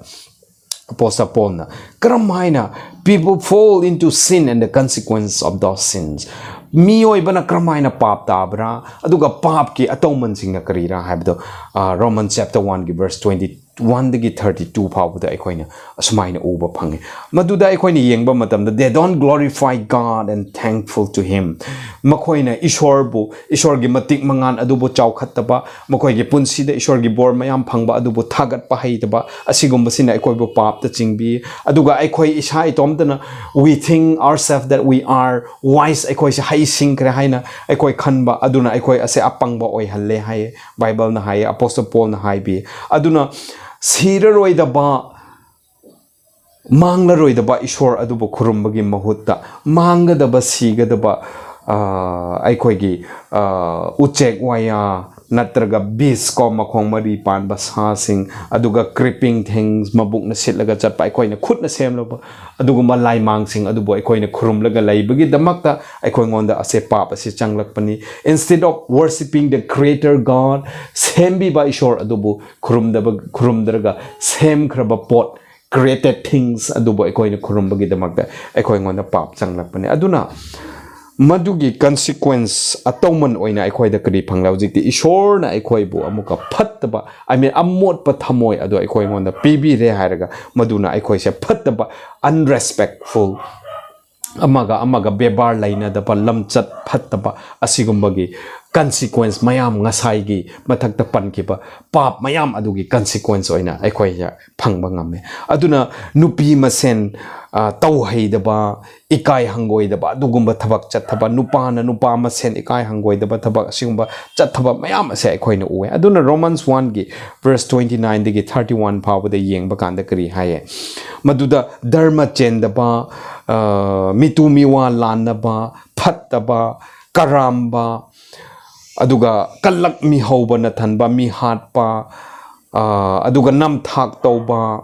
Apostle Paul ꯅ ꯀꯔꯝ ꯍꯥꯏꯅ people fall into sin and the consequence of those sins, ꯃꯤꯑꯣꯏꯕꯅ ꯀꯔꯝꯍꯥꯏꯅ ꯄꯥꯞ ꯇꯥꯕ꯭ꯔꯥ, ꯑꯗꯨꯒ ꯄꯥꯞꯀꯤ ꯑꯇꯧꯃꯟꯁꯤꯡꯅ ꯀꯔꯤꯔꯥ ꯍꯥꯏꯕꯗꯣ, ꯔꯣꯃꯟ ꯆꯦꯞꯇꯔ ꯋꯥꯟꯒꯤ ꯚꯔꯁ ꯇ꯭ꯋꯦꯟꯇꯤ ꯋꯥꯟꯗꯒꯤ ꯊꯥꯔꯇꯤ ꯇꯨ ꯐꯥꯎꯕꯗ ꯑꯩꯈꯣꯏꯅ ꯑꯁꯨꯃꯥꯏꯅ ꯎꯕ ꯐꯪꯉꯤ꯫ ꯃꯗꯨꯗ ꯑꯩꯈꯣꯏꯅ ꯌꯦꯡꯕ ꯃꯇꯝꯗ, "They don't glorify God and thankful to Him." ꯃꯈꯣꯏꯅ ꯏꯁꯣꯔꯕꯨ, ꯏꯁꯣꯔꯒꯤ ꯃꯇꯤꯛ ꯃꯉꯥꯜ ꯑꯗꯨꯕꯨ ꯆꯥꯎꯈꯠꯇꯕ, ꯃꯈꯣꯏꯒꯤ ꯄꯨꯟꯁꯤꯗ ꯏꯁꯣꯔꯒꯤ ꯕꯣꯔ ꯃꯌꯥꯝ ꯐꯪꯕ ꯑꯗꯨꯕꯨ ꯊꯥꯒꯠꯄ ꯍꯩꯇꯕ, ꯑꯁꯤꯒꯨꯝꯕꯁꯤꯅ ꯑꯩꯈꯣꯏꯕꯨ ꯄꯥꯞꯇ ꯆꯤꯡꯕꯤ꯫ ꯑꯗꯨꯒ ꯑꯩꯈꯣꯏ ꯏꯁꯥ ꯏꯇꯣꯝꯇꯅ, "We think ourselves that we are wise," ꯑꯩꯈꯣꯏꯁꯦ ꯍꯩꯁꯤꯡꯈ꯭ꯔꯦ ꯍꯥꯏꯅ ꯑꯩꯈꯣꯏ ꯈꯟꯕ ꯑꯗꯨꯅ ꯑꯩꯈꯣꯏ ꯑꯁꯦ ꯑꯄꯪꯕ ꯑꯣꯏꯍꯜꯂꯦ ꯍꯥꯏꯌꯦ꯫ ꯕꯥꯏꯕꯜꯅ ꯍꯥꯏꯌꯦ, ꯑꯄꯣꯁꯇꯜ ꯄꯣꯜꯅ ꯍꯥꯏꯕꯤ꯫ ꯑꯗꯨꯅ ꯁꯤꯔꯔꯣꯏꯗꯕ, ꯃꯥꯡꯂꯔꯣꯏꯗꯕ ꯏꯁꯣꯔ ꯑꯗꯨꯕꯨ ꯈꯨꯔꯨꯝꯕꯒꯤ ꯃꯍꯨꯠꯇ, ꯃꯥꯡꯒꯗꯕ, ꯁꯤꯒꯗꯕ, ꯑ, ꯑꯩꯈꯣꯏꯒꯤ, ꯑ, ꯎꯆꯦꯛ ꯋꯥꯌꯥ ꯅꯠꯇ꯭ꯔꯒ ꯕꯤꯁ ꯀꯣ, ꯃꯈꯣꯡ ꯃꯔꯤ ꯄꯥꯟꯕ ꯁꯥꯁꯤꯡ, ꯑꯗꯨꯒ creeping things, ꯃꯕꯨꯛꯅ ꯁꯤꯠꯂꯒ ꯆꯠꯄ, ꯑꯩꯈꯣꯏꯅ ꯈꯨꯠꯅ ꯁꯦꯝꯂꯕ ꯑꯗꯨꯒꯨꯝꯕ ꯂꯥꯏꯃꯥꯡꯁꯤꯡ ꯑꯗꯨꯕꯨ ꯑꯩꯈꯣꯏꯅ ꯈꯨꯔꯨꯝꯂꯒ ꯂꯩꯕꯒꯤꯗꯃꯛꯇ ꯑꯩꯈꯣꯏꯉꯣꯟꯗ ꯑꯁꯦ ꯄꯥꯞ ꯑꯁꯤ ꯆꯪꯂꯛꯄꯅꯤ꯫ Instead of worshipping the creator God, ꯁꯦꯝꯕꯤꯕ ꯏꯁꯣꯔ ꯑꯗꯨꯕꯨ ꯈꯨꯔꯨꯝꯗꯕ, ꯈꯨꯔꯨꯝꯗ꯭ꯔꯒ ꯁꯦꯝꯈ꯭ꯔꯕ ꯄꯣꯠ, created things ꯑꯗꯨꯕꯨ ꯑꯩꯈꯣꯏꯅ ꯈꯨꯔꯨꯝꯕꯒꯤꯗꯃꯛꯇ ꯑꯩꯈꯣꯏꯉꯣꯟꯗ ꯄꯥꯞ ꯆꯪꯂꯛꯄꯅꯦ꯫ ꯑꯗꯨꯅ ꯃꯗꯨꯒꯤ consequence, ꯑꯇꯧꯃꯟ ꯑꯣꯏꯅ ꯑꯩꯈꯣꯏꯗ ꯀꯔꯤ ꯐꯪꯂꯦ? ꯍꯧꯖꯤꯛꯇꯤ ꯏꯁꯣꯔꯅ ꯑꯩꯈꯣꯏꯕꯨ ꯑꯃꯨꯛꯀ ꯐꯠꯇꯕ, I mean, ꯑꯃꯣꯠꯄ ꯊꯃꯣꯏ ꯑꯗꯨ ꯑꯩꯈꯣꯏꯉꯣꯟꯗ ꯄꯤꯕꯤꯔꯦ ꯍꯥꯏꯔꯒ, ꯃꯗꯨꯅ ꯑꯩꯈꯣꯏꯁꯦ ꯐꯠꯇꯕ, unrespectful, ꯑꯃꯒ ꯑꯃꯒ ꯕꯦꯕꯥꯔ ꯂꯩꯅꯗꯕ, ꯂꯝꯆꯠ ꯐꯠꯇꯕ, ꯑꯁꯤꯒꯨꯝꯕꯒꯤ consequence ꯃꯌꯥꯝ, ꯉꯁꯥꯏꯒꯤ ꯃꯊꯛꯇ ꯄꯟꯈꯤꯕ ꯄꯥꯞ ꯃꯌꯥꯝ ꯑꯗꯨꯒꯤ consequence ꯑꯣꯏꯅ ꯑꯩꯈꯣꯏꯁꯦ ꯐꯪꯕ ꯉꯝꯃꯦ꯫ ꯑꯗꯨꯅ ꯅꯨꯄꯤ ꯃꯁꯦꯟ, ꯑ, ꯇꯧꯍꯩꯗꯕ, ꯏꯀꯥꯏ ꯍꯪꯒꯣꯏꯗꯕ, ꯑꯗꯨꯒꯨꯝꯕ ꯊꯕꯛ ꯆꯠꯊꯕ, ꯅꯨꯄꯥꯅ ꯅꯨꯄꯥ ꯃꯁꯦꯟ ꯏꯀꯥꯏ ꯍꯪꯒꯣꯏꯗꯕ ꯊꯕꯛ, ꯑꯁꯤꯒꯨꯝꯕ ꯆꯠꯊꯕ ꯃꯌꯥꯝ ꯑꯁꯦ ꯑꯩꯈꯣꯏꯅ ꯎꯑꯦ꯫ ꯑꯗꯨꯅ ꯔꯣꯃꯟꯁ ꯋꯥꯟꯒꯤ ꯚꯔꯁ ꯇ꯭ꯋꯦꯟꯇꯤ ꯅꯥꯏꯟꯗꯒꯤ ꯊꯥꯔꯇꯤ ꯋꯥꯟ ꯐꯥꯎꯕꯗ ꯌꯦꯡꯕ ꯀꯥꯟꯗ ꯀꯔꯤ ꯍꯥꯏꯌꯦ? ꯃꯗꯨꯗ ꯙꯔꯃ ꯆꯦꯟꯗꯕ, ꯑ, ꯃꯤꯇꯨ ꯃꯤꯋꯥ ꯂꯥꯟꯅꯕ, ꯐꯠꯇꯕ, ꯀꯔꯥꯝꯕ, ꯑꯗꯨꯒ ꯀꯜꯂꯛ ꯃꯤꯍꯧꯕꯅ ꯊꯟꯕ, ꯃꯤꯍꯥꯠꯄ, ꯑ, ꯑꯗꯨꯒ ꯅꯝꯊꯥꯛ ꯇꯧꯕ,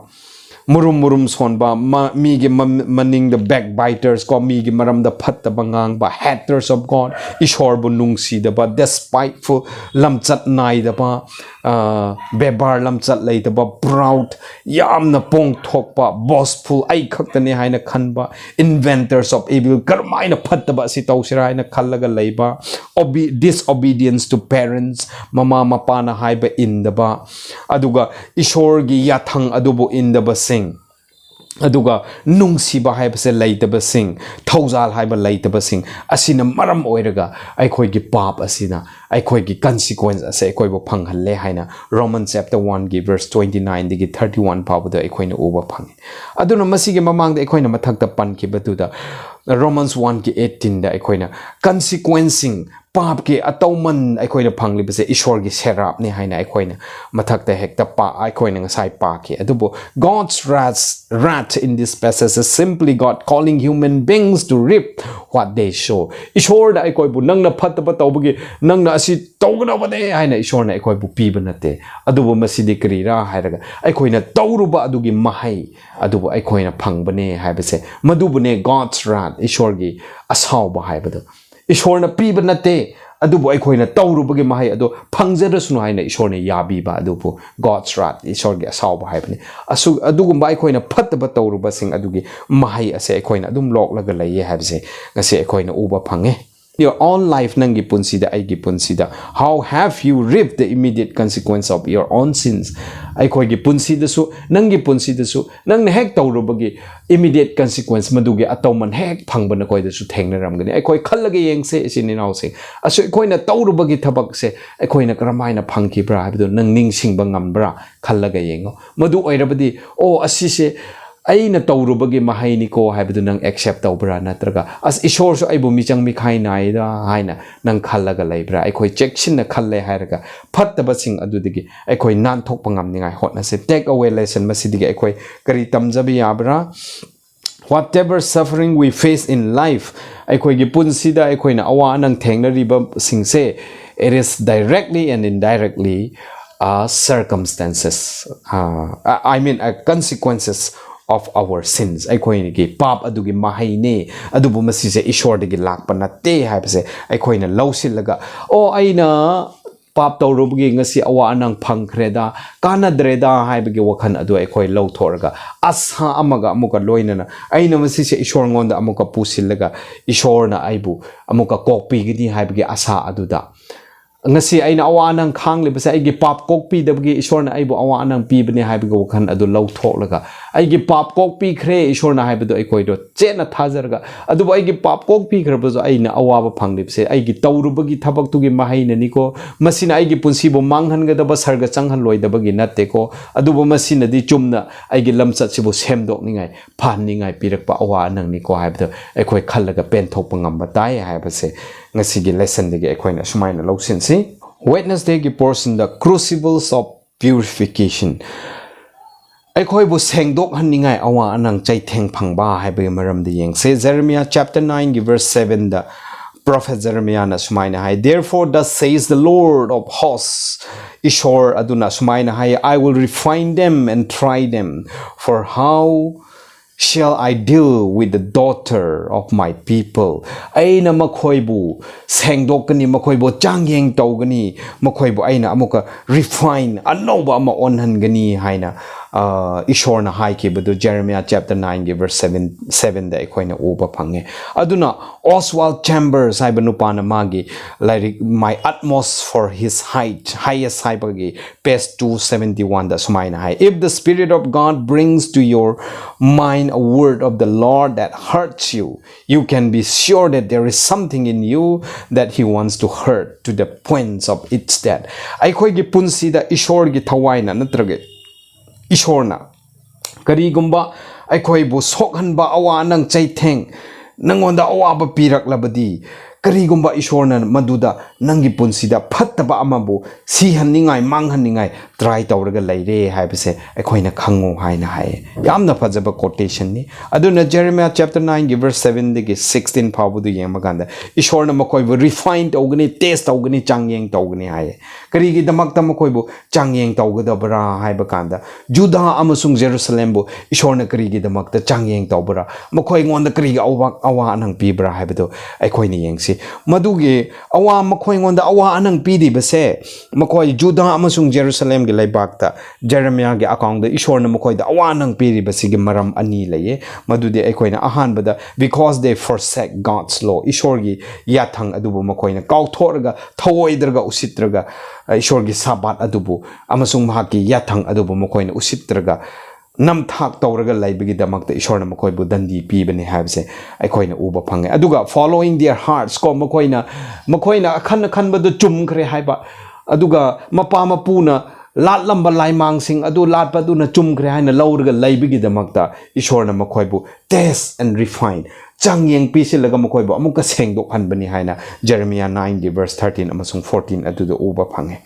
ꯃꯨꯔꯨꯝ ꯃꯨꯔꯨꯝ ꯁꯣꯟꯕ, ꯃ-, ꯃꯤꯒꯤ ꯃ-, ꯃꯅꯤꯡꯗ backbiters ꯀꯣ, ꯃꯤꯒꯤ ꯃꯔꯝꯗ ꯐꯠꯇꯕ ꯉꯥꯡꯕ, haters of God, ꯏꯁꯣꯔꯕꯨ ꯅꯨꯡꯁꯤꯗꯕ, despiteful, ꯂꯝꯆꯠ ꯅꯥꯏꯗꯕ, ꯑ, ꯕꯦꯕꯥꯔ ꯂꯝꯆꯠ ꯂꯩꯇꯕ, proud, ꯌꯥꯝꯅ ꯄꯣꯡꯊꯣꯛꯄ, boastful, ꯑꯩ ꯈꯛꯇꯅꯦ ꯍꯥꯏꯅ ꯈꯟꯕ, inventors of evil, ꯀꯔꯝꯍꯥꯏꯅ ꯐꯠꯇꯕ ꯑꯁꯤ ꯇꯧꯁꯤꯔꯥ ꯍꯥꯏꯅ ꯈꯜꯂꯒ ꯂꯩꯕ, obe-, disobedience to parents, ꯃꯃꯥ ꯃꯄꯥꯅ ꯍꯥꯏꯕ ꯏꯟꯗꯕ, ꯑꯗꯨꯒ ꯏꯁꯣꯔꯒꯤ ꯌꯥꯊꯪ ꯑꯗꯨꯕꯨ ꯏꯟꯗꯕꯁꯤꯡ, ꯑꯗꯨꯒ ꯅꯨꯡꯁꯤꯕ ꯍꯥꯏꯕꯁꯦ ꯂꯩꯇꯕꯁꯤꯡ, ꯊꯧꯖꯥꯜ ꯍꯥꯏꯕ ꯂꯩꯇꯕꯁꯤꯡ ꯑꯁꯤꯅ ꯃꯔꯝ ꯑꯣꯏꯔꯒ ꯑꯩꯈꯣꯏꯒꯤ ꯄꯥꯞ ꯑꯁꯤꯅ, ꯑꯩꯈꯣꯏꯒꯤ consequence ꯑꯁꯦ ꯑꯩꯈꯣꯏꯕꯨ ꯐꯪꯍꯜꯂꯦ ꯍꯥꯏꯅ Romans chapter one ꯒꯤ verse twenty nine ꯗꯒꯤ thirty one ꯐꯥꯎꯕꯗ ꯑꯩꯈꯣꯏꯅ ꯎꯕ ꯐꯪꯉꯤ꯫ ꯑꯗꯨꯅ ꯃꯁꯤꯒꯤ ꯃꯃꯥꯡꯗ ꯑꯩꯈꯣꯏꯅ ꯃꯊꯛꯇ ꯄꯟꯈꯤꯕꯗꯨꯗ, Romans one ꯒꯤ eighteen ꯗ ꯑꯩꯈꯣꯏꯅ consequence ꯁꯤꯡ, ꯄꯥꯞꯀꯤ ꯑꯇꯧꯃꯟ ꯑꯩꯈꯣꯏꯅ ꯐꯪꯂꯤꯕꯁꯦ ꯏꯁꯣꯔꯒꯤ ꯁꯦꯔꯥꯞꯅꯤ ꯍꯥꯏꯅ ꯑꯩꯈꯣꯏꯅ ꯃꯊꯛꯇ ꯍꯦꯛꯇ ꯄꯥ-, ꯑꯩꯈꯣꯏꯅ ꯉꯁꯥꯏ ꯄꯥꯈꯤ꯫ ꯑꯗꯨꯕꯨ God's wrath, wrath in this passage is simply God calling human beings to reap what they sow. ꯏꯁꯣꯔꯅ ꯑꯩꯈꯣꯏꯕꯨ, "ꯅꯪꯅ ꯐꯠꯇꯕ ꯇꯧꯕꯒꯤ ꯅꯪꯅ ꯑꯁꯤ ꯇꯧꯒꯗꯧꯕꯅꯦ" ꯍꯥꯏꯅ ꯏꯁꯣꯔꯅ ꯑꯩꯈꯣꯏꯕꯨ ꯄꯤꯕ ꯅꯠꯇꯦ꯫ ꯑꯗꯨꯕꯨ ꯃꯁꯤꯗꯤ ꯀꯔꯤꯔꯥ ꯍꯥꯏꯔꯒ, ꯑꯩꯈꯣꯏꯅ ꯇꯧꯔꯨꯕ ꯑꯗꯨꯒꯤ ꯃꯍꯩ ꯑꯗꯨꯕꯨ ꯑꯩꯈꯣꯏꯅ ꯐꯪꯕꯅꯦ ꯍꯥꯏꯕꯁꯦ, ꯃꯗꯨꯕꯨꯅꯦ God's wrath, ꯏꯁꯣꯔꯒꯤ ꯑꯁꯥꯎꯕ ꯍꯥꯏꯕꯗꯣ꯫ ꯏꯁꯣꯔꯅ ꯄꯤꯕ ꯅꯠꯇꯦ, ꯑꯗꯨꯕꯨ ꯑꯩꯈꯣꯏꯅ ꯇꯧꯔꯨꯕꯒꯤ ꯃꯍꯩ ꯑꯗꯣ ꯐꯪꯖꯔꯁꯅꯨ ꯍꯥꯏꯅ ꯏꯁꯣꯔꯅ ꯌꯥꯕꯤꯕ ꯑꯗꯨꯕꯨ God's wrath, ꯏꯁꯣꯔꯒꯤ ꯑꯁꯥꯎꯕ ꯍꯥꯏꯕꯅꯤ꯫ ꯑꯁꯨ-, ꯑꯗꯨꯒꯨꯝꯕ ꯑꯩꯈꯣꯏꯅ ꯐꯠꯇꯕ ꯇꯧꯔꯨꯕꯁꯤꯡ ꯑꯗꯨꯒꯤ ꯃꯍꯩ ꯑꯁꯦ ꯑꯩꯈꯣꯏꯅ ꯑꯗꯨꯝ ꯂꯣꯛꯂꯒ ꯂꯩꯌꯦ ꯍꯥꯏꯕꯁꯦ ꯉꯁꯤ ꯑꯩꯈꯣꯏꯅ ꯎꯕ ꯐꯪꯉꯦ꯫ Your own life, ꯅꯪꯒꯤ ꯄꯨꯟꯁꯤꯗ, ꯑꯩꯒꯤ ꯄꯨꯟꯁꯤꯗ, how have you reaped the immediate consequence of your own sins? ꯑꯩꯈꯣꯏꯒꯤ ꯄꯨꯟꯁꯤꯗꯁꯨ, ꯅꯪꯒꯤ ꯄꯨꯟꯁꯤꯗꯁꯨ, ꯅꯪꯅ ꯍꯦꯛ ꯇꯧꯔꯨꯕꯒꯤ immediate consequence, ꯃꯗꯨꯒꯤ ꯑꯇꯧꯃꯟ ꯍꯦꯛ ꯐꯪꯕ ꯅꯈꯣꯏꯗꯁꯨ ꯊꯦꯡꯅꯔꯝꯒꯅꯤ꯫ ꯑꯩꯈꯣꯏ ꯈꯜꯂꯒ ꯌꯦꯡꯁꯦ, ꯏꯆꯤꯟ ꯏꯅꯥꯎꯁꯤꯡ, ꯑꯁꯨ ꯑꯩꯈꯣꯏꯅ ꯇꯧꯔꯨꯕꯒꯤ ꯊꯕꯛꯁꯦ ꯑꯩꯈꯣꯏꯅ ꯀꯔꯝꯍꯥꯏꯅ ꯐꯪꯈꯤꯕ꯭ꯔꯥ ꯍꯥꯏꯕꯗꯨ ꯅꯪ ꯅꯤꯡꯁꯤꯡꯕ ꯉꯝꯕ꯭ꯔꯥ? ꯈꯜꯂꯒ ꯌꯦꯡꯉꯣ꯫ ꯃꯗꯨ ꯑꯣꯏꯔꯕꯗꯤ, "ꯑꯣ, ꯑꯁꯤꯁꯦ ꯑꯩꯅ ꯇꯧꯔꯨꯕꯒꯤ ꯃꯍꯩꯅꯤꯀꯣ" ꯍꯥꯏꯕꯗꯨ ꯅꯪ accept ꯇꯧꯕ꯭ꯔꯥ? ꯅꯠꯇ꯭ꯔꯒ, "ꯑꯁ, ꯏꯁꯣꯔꯁꯨ ꯑꯩꯕꯨ ꯃꯤꯆꯪ ꯃꯤꯈꯥꯏ ꯅꯥꯏꯗ" ꯍꯥꯏꯅ ꯅꯪ ꯈꯜꯂꯒ ꯂꯩꯕ꯭ꯔꯥ? ꯑꯩꯈꯣꯏ ꯆꯦꯛꯁꯤꯟꯅ ꯈꯜꯂꯦ ꯍꯥꯏꯔꯒ ꯐꯠꯇꯕꯁꯤꯡ ꯑꯗꯨꯗꯒꯤ ꯑꯩꯈꯣꯏ ꯅꯥꯟꯊꯣꯛꯄ ꯉꯝꯅꯤꯡꯉꯥꯏ ꯍꯣꯠꯅꯁꯦ꯫ Take away lesson, ꯃꯁꯤꯗꯒꯤ ꯑꯩꯈꯣꯏ ꯀꯔꯤ ꯇꯝꯖꯕ ꯌꯥꯕ꯭ꯔꯥ? Whatever suffering we face in life, ꯑꯩꯈꯣꯏꯒꯤ ꯄꯨꯟꯁꯤꯗ ꯑꯩꯈꯣꯏꯅ ꯑꯋꯥ ꯑꯅꯪ ꯊꯦꯡꯅꯔꯤꯕꯁꯤꯡꯁꯦ, it is directly and indirectly, uh, circumstances, uh, I mean, uh, consequences of our sins. ꯑꯩꯈꯣꯏꯒꯤ ꯄꯥꯞ ꯑꯗꯨꯒꯤ ꯃꯍꯩꯅꯦ, ꯑꯗꯨꯕꯨ ꯃꯁꯤꯁꯦ ꯏꯁꯣꯔꯗꯒꯤ ꯂꯥꯛꯄ ꯅꯠꯇꯦ ꯍꯥꯏꯕꯁꯦ ꯑꯩꯈꯣꯏꯅ ꯂꯧꯁꯤꯜꯂꯒ, "ꯑꯣ, ꯑꯩꯅ ꯄꯥꯞ ꯇꯧꯔꯨꯕꯒꯤ ꯉꯁꯤ ꯑꯋꯥ ꯑꯅꯪ ꯐꯪꯈ꯭ꯔꯦꯗ, ꯀꯥꯟꯅꯗ꯭ꯔꯦꯗ" ꯍꯥꯏꯕꯒꯤ ꯋꯥꯈꯜ ꯑꯗꯨ ꯑꯩꯈꯣꯏ ꯂꯧꯊꯣꯛꯑꯒ, ꯑꯁꯥ ꯑꯃꯒ ꯑꯃꯨꯛꯀ ꯂꯣꯏꯅꯅ ꯑꯩꯅ ꯃꯁꯤꯁꯦ ꯏꯁꯣꯔꯉꯣꯟꯗ ꯑꯃꯨꯛꯀ ꯄꯨꯁꯤꯜꯂꯒ, ꯏꯁꯣꯔꯅ ꯑꯩꯕꯨ ꯑꯃꯨꯛꯀ ꯀꯣꯛꯄꯤꯒꯅꯤ ꯍꯥꯏꯕꯒꯤ ꯑꯁꯥ ꯑꯗꯨꯗ, ꯉꯁꯤ ꯑꯩꯅ ꯑꯋꯥ ꯑꯅꯪ ꯈꯥꯡꯂꯤꯕꯁꯦ ꯑꯩꯒꯤ ꯄꯥꯞ ꯀꯣꯛꯄꯤꯗꯕꯒꯤ ꯏꯁꯣꯔꯅ ꯑꯩꯕꯨ ꯑꯋꯥ ꯑꯅꯪ ꯄꯤꯕꯅꯦ ꯍꯥꯏꯕꯒꯤ ꯋꯥꯈꯜ ꯑꯗꯨ ꯂꯧꯊꯣꯛꯂꯒ, ꯑꯩꯒꯤ ꯄꯥꯞ ꯀꯣꯛꯄꯤꯈ꯭ꯔꯦ ꯏꯁꯣꯔꯅ ꯍꯥꯏꯕꯗꯨ ꯑꯩꯈꯣꯏꯗꯣ ꯆꯦꯠꯅ ꯊꯥꯖꯔꯒ, ꯑꯗꯨꯕꯨ ꯑꯩꯒꯤ ꯄꯥꯞ ꯀꯣꯛꯄꯤꯈ꯭ꯔꯕꯁꯨ ꯑꯩꯅ ꯑꯋꯥꯕ ꯐꯪꯂꯤꯕꯁꯦ ꯑꯩꯒꯤ ꯇꯧꯔꯨꯕꯒꯤ ꯊꯕꯛꯇꯨꯒꯤ ꯃꯍꯩꯅꯅꯤꯀꯣ, ꯃꯁꯤꯅ ꯑꯩꯒꯤ ꯄꯨꯟꯁꯤꯕꯨ ꯃꯥꯡꯍꯟꯒꯗꯕ, ꯁꯔꯒ ꯆꯪꯍꯜꯂꯣꯏꯗꯕꯒꯤ ꯅꯠꯇꯦꯀꯣ, ꯑꯗꯨꯕꯨ ꯃꯁꯤꯅꯗꯤ ꯆꯨꯝꯅ ꯑꯩꯒꯤ ꯂꯝꯆꯠꯁꯤꯕꯨ ꯁꯦꯝꯗꯣꯛꯅꯤꯡꯉꯥꯏ, ꯐꯍꯟꯅꯤꯡꯉꯥꯏ ꯄꯤꯔꯛꯄ ꯑꯋꯥ ꯑꯅꯪꯅꯤꯀꯣ ꯍꯥꯏꯕꯗꯣ ꯑꯩꯈꯣꯏ ꯈꯜꯂꯒ ꯄꯦꯟꯊꯣꯛꯄ ꯉꯝꯕ ꯇꯥꯏ ꯍꯥꯏꯕꯁꯦ ꯉꯁꯤꯒꯤ ꯂꯦꯁꯟꯗꯒꯤ ꯑꯩꯈꯣꯏꯅ ꯑꯁꯨꯃꯥꯏꯅ ꯂꯧꯁꯤꯟꯁꯤ꯫ ꯋꯦꯠꯅꯁꯗꯦꯒꯤ ꯄꯣꯔꯁꯟꯗ Crucibles of Purification, ꯑꯩꯈꯣꯏꯕꯨ ꯁꯦꯡꯗꯣꯛꯍꯟꯅꯤꯡꯉꯥꯏ ꯑꯋꯥ ꯑꯅꯪ ꯆꯩꯊꯦꯡ ꯐꯪꯕ ꯍꯥꯏꯕꯒꯤ ꯃꯔꯝꯗ ꯌꯦꯡꯁꯦ꯫ Jeremiah chapter nineꯒꯤ verse sevenꯗ prophet Jeremiahꯅ ꯁꯨꯃꯥꯏꯅ ꯍꯥꯏ, "Therefore thus says the Lord of hosts," ꯏꯁꯣꯔ ꯑꯗꯨꯅ ꯁꯨꯃꯥꯏꯅ ꯍꯥꯏ, "I will refine them and try them, for how shall I deal with the daughter of my people?" ꯑꯩꯅ ꯃꯈꯣꯏꯕꯨ ꯁꯦꯡꯗꯣꯛꯀꯅꯤ, ꯃꯈꯣꯏꯕꯨ ꯆꯥꯡꯌꯦꯡ ꯇꯧꯒꯅꯤ, ꯃꯈꯣꯏꯕꯨ ꯑꯩꯅ ꯑꯃꯨꯛꯀ refine, ꯑꯅꯧꯕ ꯑꯃ ꯑꯣꯟꯍꯟꯒꯅꯤ ꯍꯥꯏꯅ, ꯑ, ꯏꯁꯣꯔꯅ ꯍꯥꯏꯈꯤꯕꯗꯨ Jeremiah chapter nineꯒꯤ verse seven, sevenꯗ ꯑꯩꯈꯣꯏꯅ ꯎꯕ ꯐꯪꯉꯦ꯫ ꯑꯗꯨꯅ Oswald Chambers ꯍꯥꯏꯕ ꯅꯨꯄꯥꯅ ꯃꯥꯒꯤ ꯂꯥꯏꯔꯤꯛ My Utmost for His Height, Highest ꯍꯥꯏꯕꯒꯤ page two seventy-oneꯗ ꯁꯨꯃꯥꯏꯅ ꯍꯥꯏ, "If the Spirit of God brings to your mind a word of the Lord that hurts you, you can be sure that there is something in you that He wants to hurt to the points of its death." ꯑꯩꯈꯣꯏꯒꯤ ꯄꯨꯟꯁꯤꯗ ꯏꯁꯣꯔꯒꯤ ꯊꯋꯥꯏꯅ ꯅꯠꯇ꯭ꯔꯒ ꯏꯁꯣꯔꯅ ꯀꯔꯤꯒꯨꯝꯕ ꯑꯩꯈꯣꯏꯕꯨ ꯁꯣꯛꯍꯟꯕ, ꯑꯋꯥ ꯑꯅꯪ ꯆꯩꯊꯦꯡ, ꯅꯪꯉꯣꯟꯗ ꯑꯋꯥꯕ ꯄꯤꯔꯛꯂꯕꯗꯤ, ꯀꯔꯤꯒꯨꯝꯕ ꯏꯁꯣꯔꯅ ꯃꯗꯨꯗ ꯅꯪꯒꯤ ꯄꯨꯟꯁꯤꯗ ꯐꯠꯇꯕ ꯑꯃꯕꯨ ꯁꯤꯍꯟꯅꯤꯡꯉꯥꯏ, ꯃꯥꯡꯍꯟꯅꯤꯡꯉꯥꯏ try ꯇꯧꯔꯒ ꯂꯩꯔꯦ ꯍꯥꯏꯕꯁꯦ ꯑꯩꯈꯣꯏꯅ ꯈꯪꯉꯨ ꯍꯥꯏꯅ ꯍꯥꯏꯌꯦ꯫ ꯌꯥꯝꯅ ꯐꯖꯕ quotationꯅꯤ꯫ ꯑꯗꯨꯅ Jeremiah chapter nineꯒꯤ verse sevenꯗꯒꯤ sixteen ꯐꯥꯎꯕꯗꯨ ꯌꯦꯡꯕ ꯀꯥꯟꯗ ꯏꯁꯣꯔꯅ ꯃꯈꯣꯏꯕꯨ refine ꯇꯧꯒꯅꯤ, test ꯇꯧꯒꯅꯤ, ꯆꯥꯡꯌꯦꯡ ꯇꯧꯒꯅꯤ ꯍꯥꯏꯌꯦ꯫ ꯀꯔꯤꯒꯤꯗꯃꯛꯇ ꯃꯈꯣꯏꯕꯨ ꯆꯥꯡꯌꯦꯡ ꯇꯧꯒꯗꯕ꯭ꯔꯥ ꯍꯥꯏꯕ ꯀꯥꯟꯗ, ꯖꯨꯗꯥ ꯑꯃꯁꯨꯡ ꯖꯦꯔꯨꯁꯂꯦꯝꯕꯨ ꯏꯁꯣꯔꯅ ꯀꯔꯤꯒꯤꯗꯃꯛꯇ ꯆꯥꯡꯌꯦꯡ ꯇꯧꯕ꯭ꯔꯥ, ꯃꯈꯣꯏꯉꯣꯟꯗ ꯀꯔꯤꯒꯤ ꯑꯋꯥ-, ꯑꯋꯥ ꯑꯅꯪ ꯄꯤꯕ꯭ꯔꯥ ꯍꯥꯏꯕꯗꯨ ꯑꯩꯈꯣꯏꯅ ꯌꯦꯡꯁꯤ꯫ ꯃꯗꯨꯒꯤ ꯑꯋꯥ-, ꯃꯈꯣꯏꯉꯣꯟꯗ ꯑꯋꯥ ꯑꯅꯪ ꯄꯤꯔꯤꯕꯁꯦ, ꯃꯈꯣꯏ ꯖꯨꯗꯥ ꯑꯃꯁꯨꯡ ꯖꯦꯔꯨꯁꯂꯦꯝꯒꯤ ꯂꯩꯕꯥꯛꯇ ꯖꯦꯔꯦꯃꯤꯌꯥꯒꯤ accountꯗ ꯏꯁꯣꯔꯅ ꯃꯈꯣꯏꯗ ꯑꯋꯥ ꯑꯅꯪ ꯄꯤꯔꯤꯕꯁꯤꯒꯤ ꯃꯔꯝ ꯑꯅꯤ ꯂꯩꯌꯦ꯫ ꯃꯗꯨꯗꯤ ꯑꯩꯈꯣꯏꯅ ꯑꯍꯥꯟꯕꯗ, because they forsake God's law, ꯏꯁꯣꯔꯒꯤ ꯌꯥꯊꯪ ꯑꯗꯨꯕꯨ ꯃꯈꯣꯏꯅ ꯀꯥꯎꯊꯣꯛꯂꯒ, ꯊꯧꯑꯣꯏꯗ꯭ꯔꯒ, ꯎꯁꯤꯠꯇ꯭ꯔꯒ, ꯑ, ꯏꯁꯣꯔꯒꯤ ꯁꯥꯕꯥꯠ ꯑꯗꯨꯕꯨ ꯑꯃꯁꯨꯡ ꯃꯍꯥꯛꯀꯤ ꯌꯥꯊꯪ ꯑꯗꯨꯕꯨ ꯃꯈꯣꯏꯅ ꯎꯁꯤꯠꯇ꯭ꯔꯒ, ꯅꯝꯊꯥꯛ ꯇꯧꯔꯒ ꯂꯩꯕꯒꯤꯗꯃꯛꯇ ꯏꯁꯣꯔꯅ ꯃꯈꯣꯏꯕꯨ ꯗꯟꯗꯤ ꯄꯤꯕꯅꯤ ꯍꯥꯏꯕꯁꯦ ꯑꯩꯈꯣꯏꯅ ꯎꯕ ꯐꯪꯉꯦ꯫ ꯑꯗꯨꯒ following their hearts ꯀꯣ, ꯃꯈꯣꯏꯅ, ꯃꯈꯣꯏꯅ ꯑꯈꯟ ꯑꯈꯟꯕꯗꯨ ꯆꯨꯝꯈ꯭ꯔꯦ ꯍꯥꯏꯕ, ꯑꯗꯨꯒ ꯃꯄꯥ ꯃꯄꯨꯅ ꯂꯥꯠꯂꯝꯕ ꯂꯥꯏꯃꯥꯡꯁꯤꯡ ꯑꯗꯨ ꯂꯥꯠꯄꯗꯨꯅ ꯆꯨꯝꯈ꯭ꯔꯦ ꯍꯥꯏꯅ ꯂꯧꯔꯒ ꯂꯩꯕꯒꯤꯗꯃꯛꯇ ꯏꯁꯣꯔꯅ ꯃꯈꯣꯏꯕꯨ test and refine, ꯆꯥꯡꯌꯦꯡ ꯄꯤꯁꯤꯜꯂꯒ ꯃꯈꯣꯏꯕꯨ ꯑꯃꯨꯛꯀ ꯁꯦꯡꯗꯣꯛꯍꯟꯕꯅꯤ ꯍꯥꯏꯅ Jeremiah nineꯒꯤ verse thirteen ꯑꯃꯁꯨꯡ fourteen ꯑꯗꯨꯗ ꯎꯕ ꯐꯪꯉꯦ꯫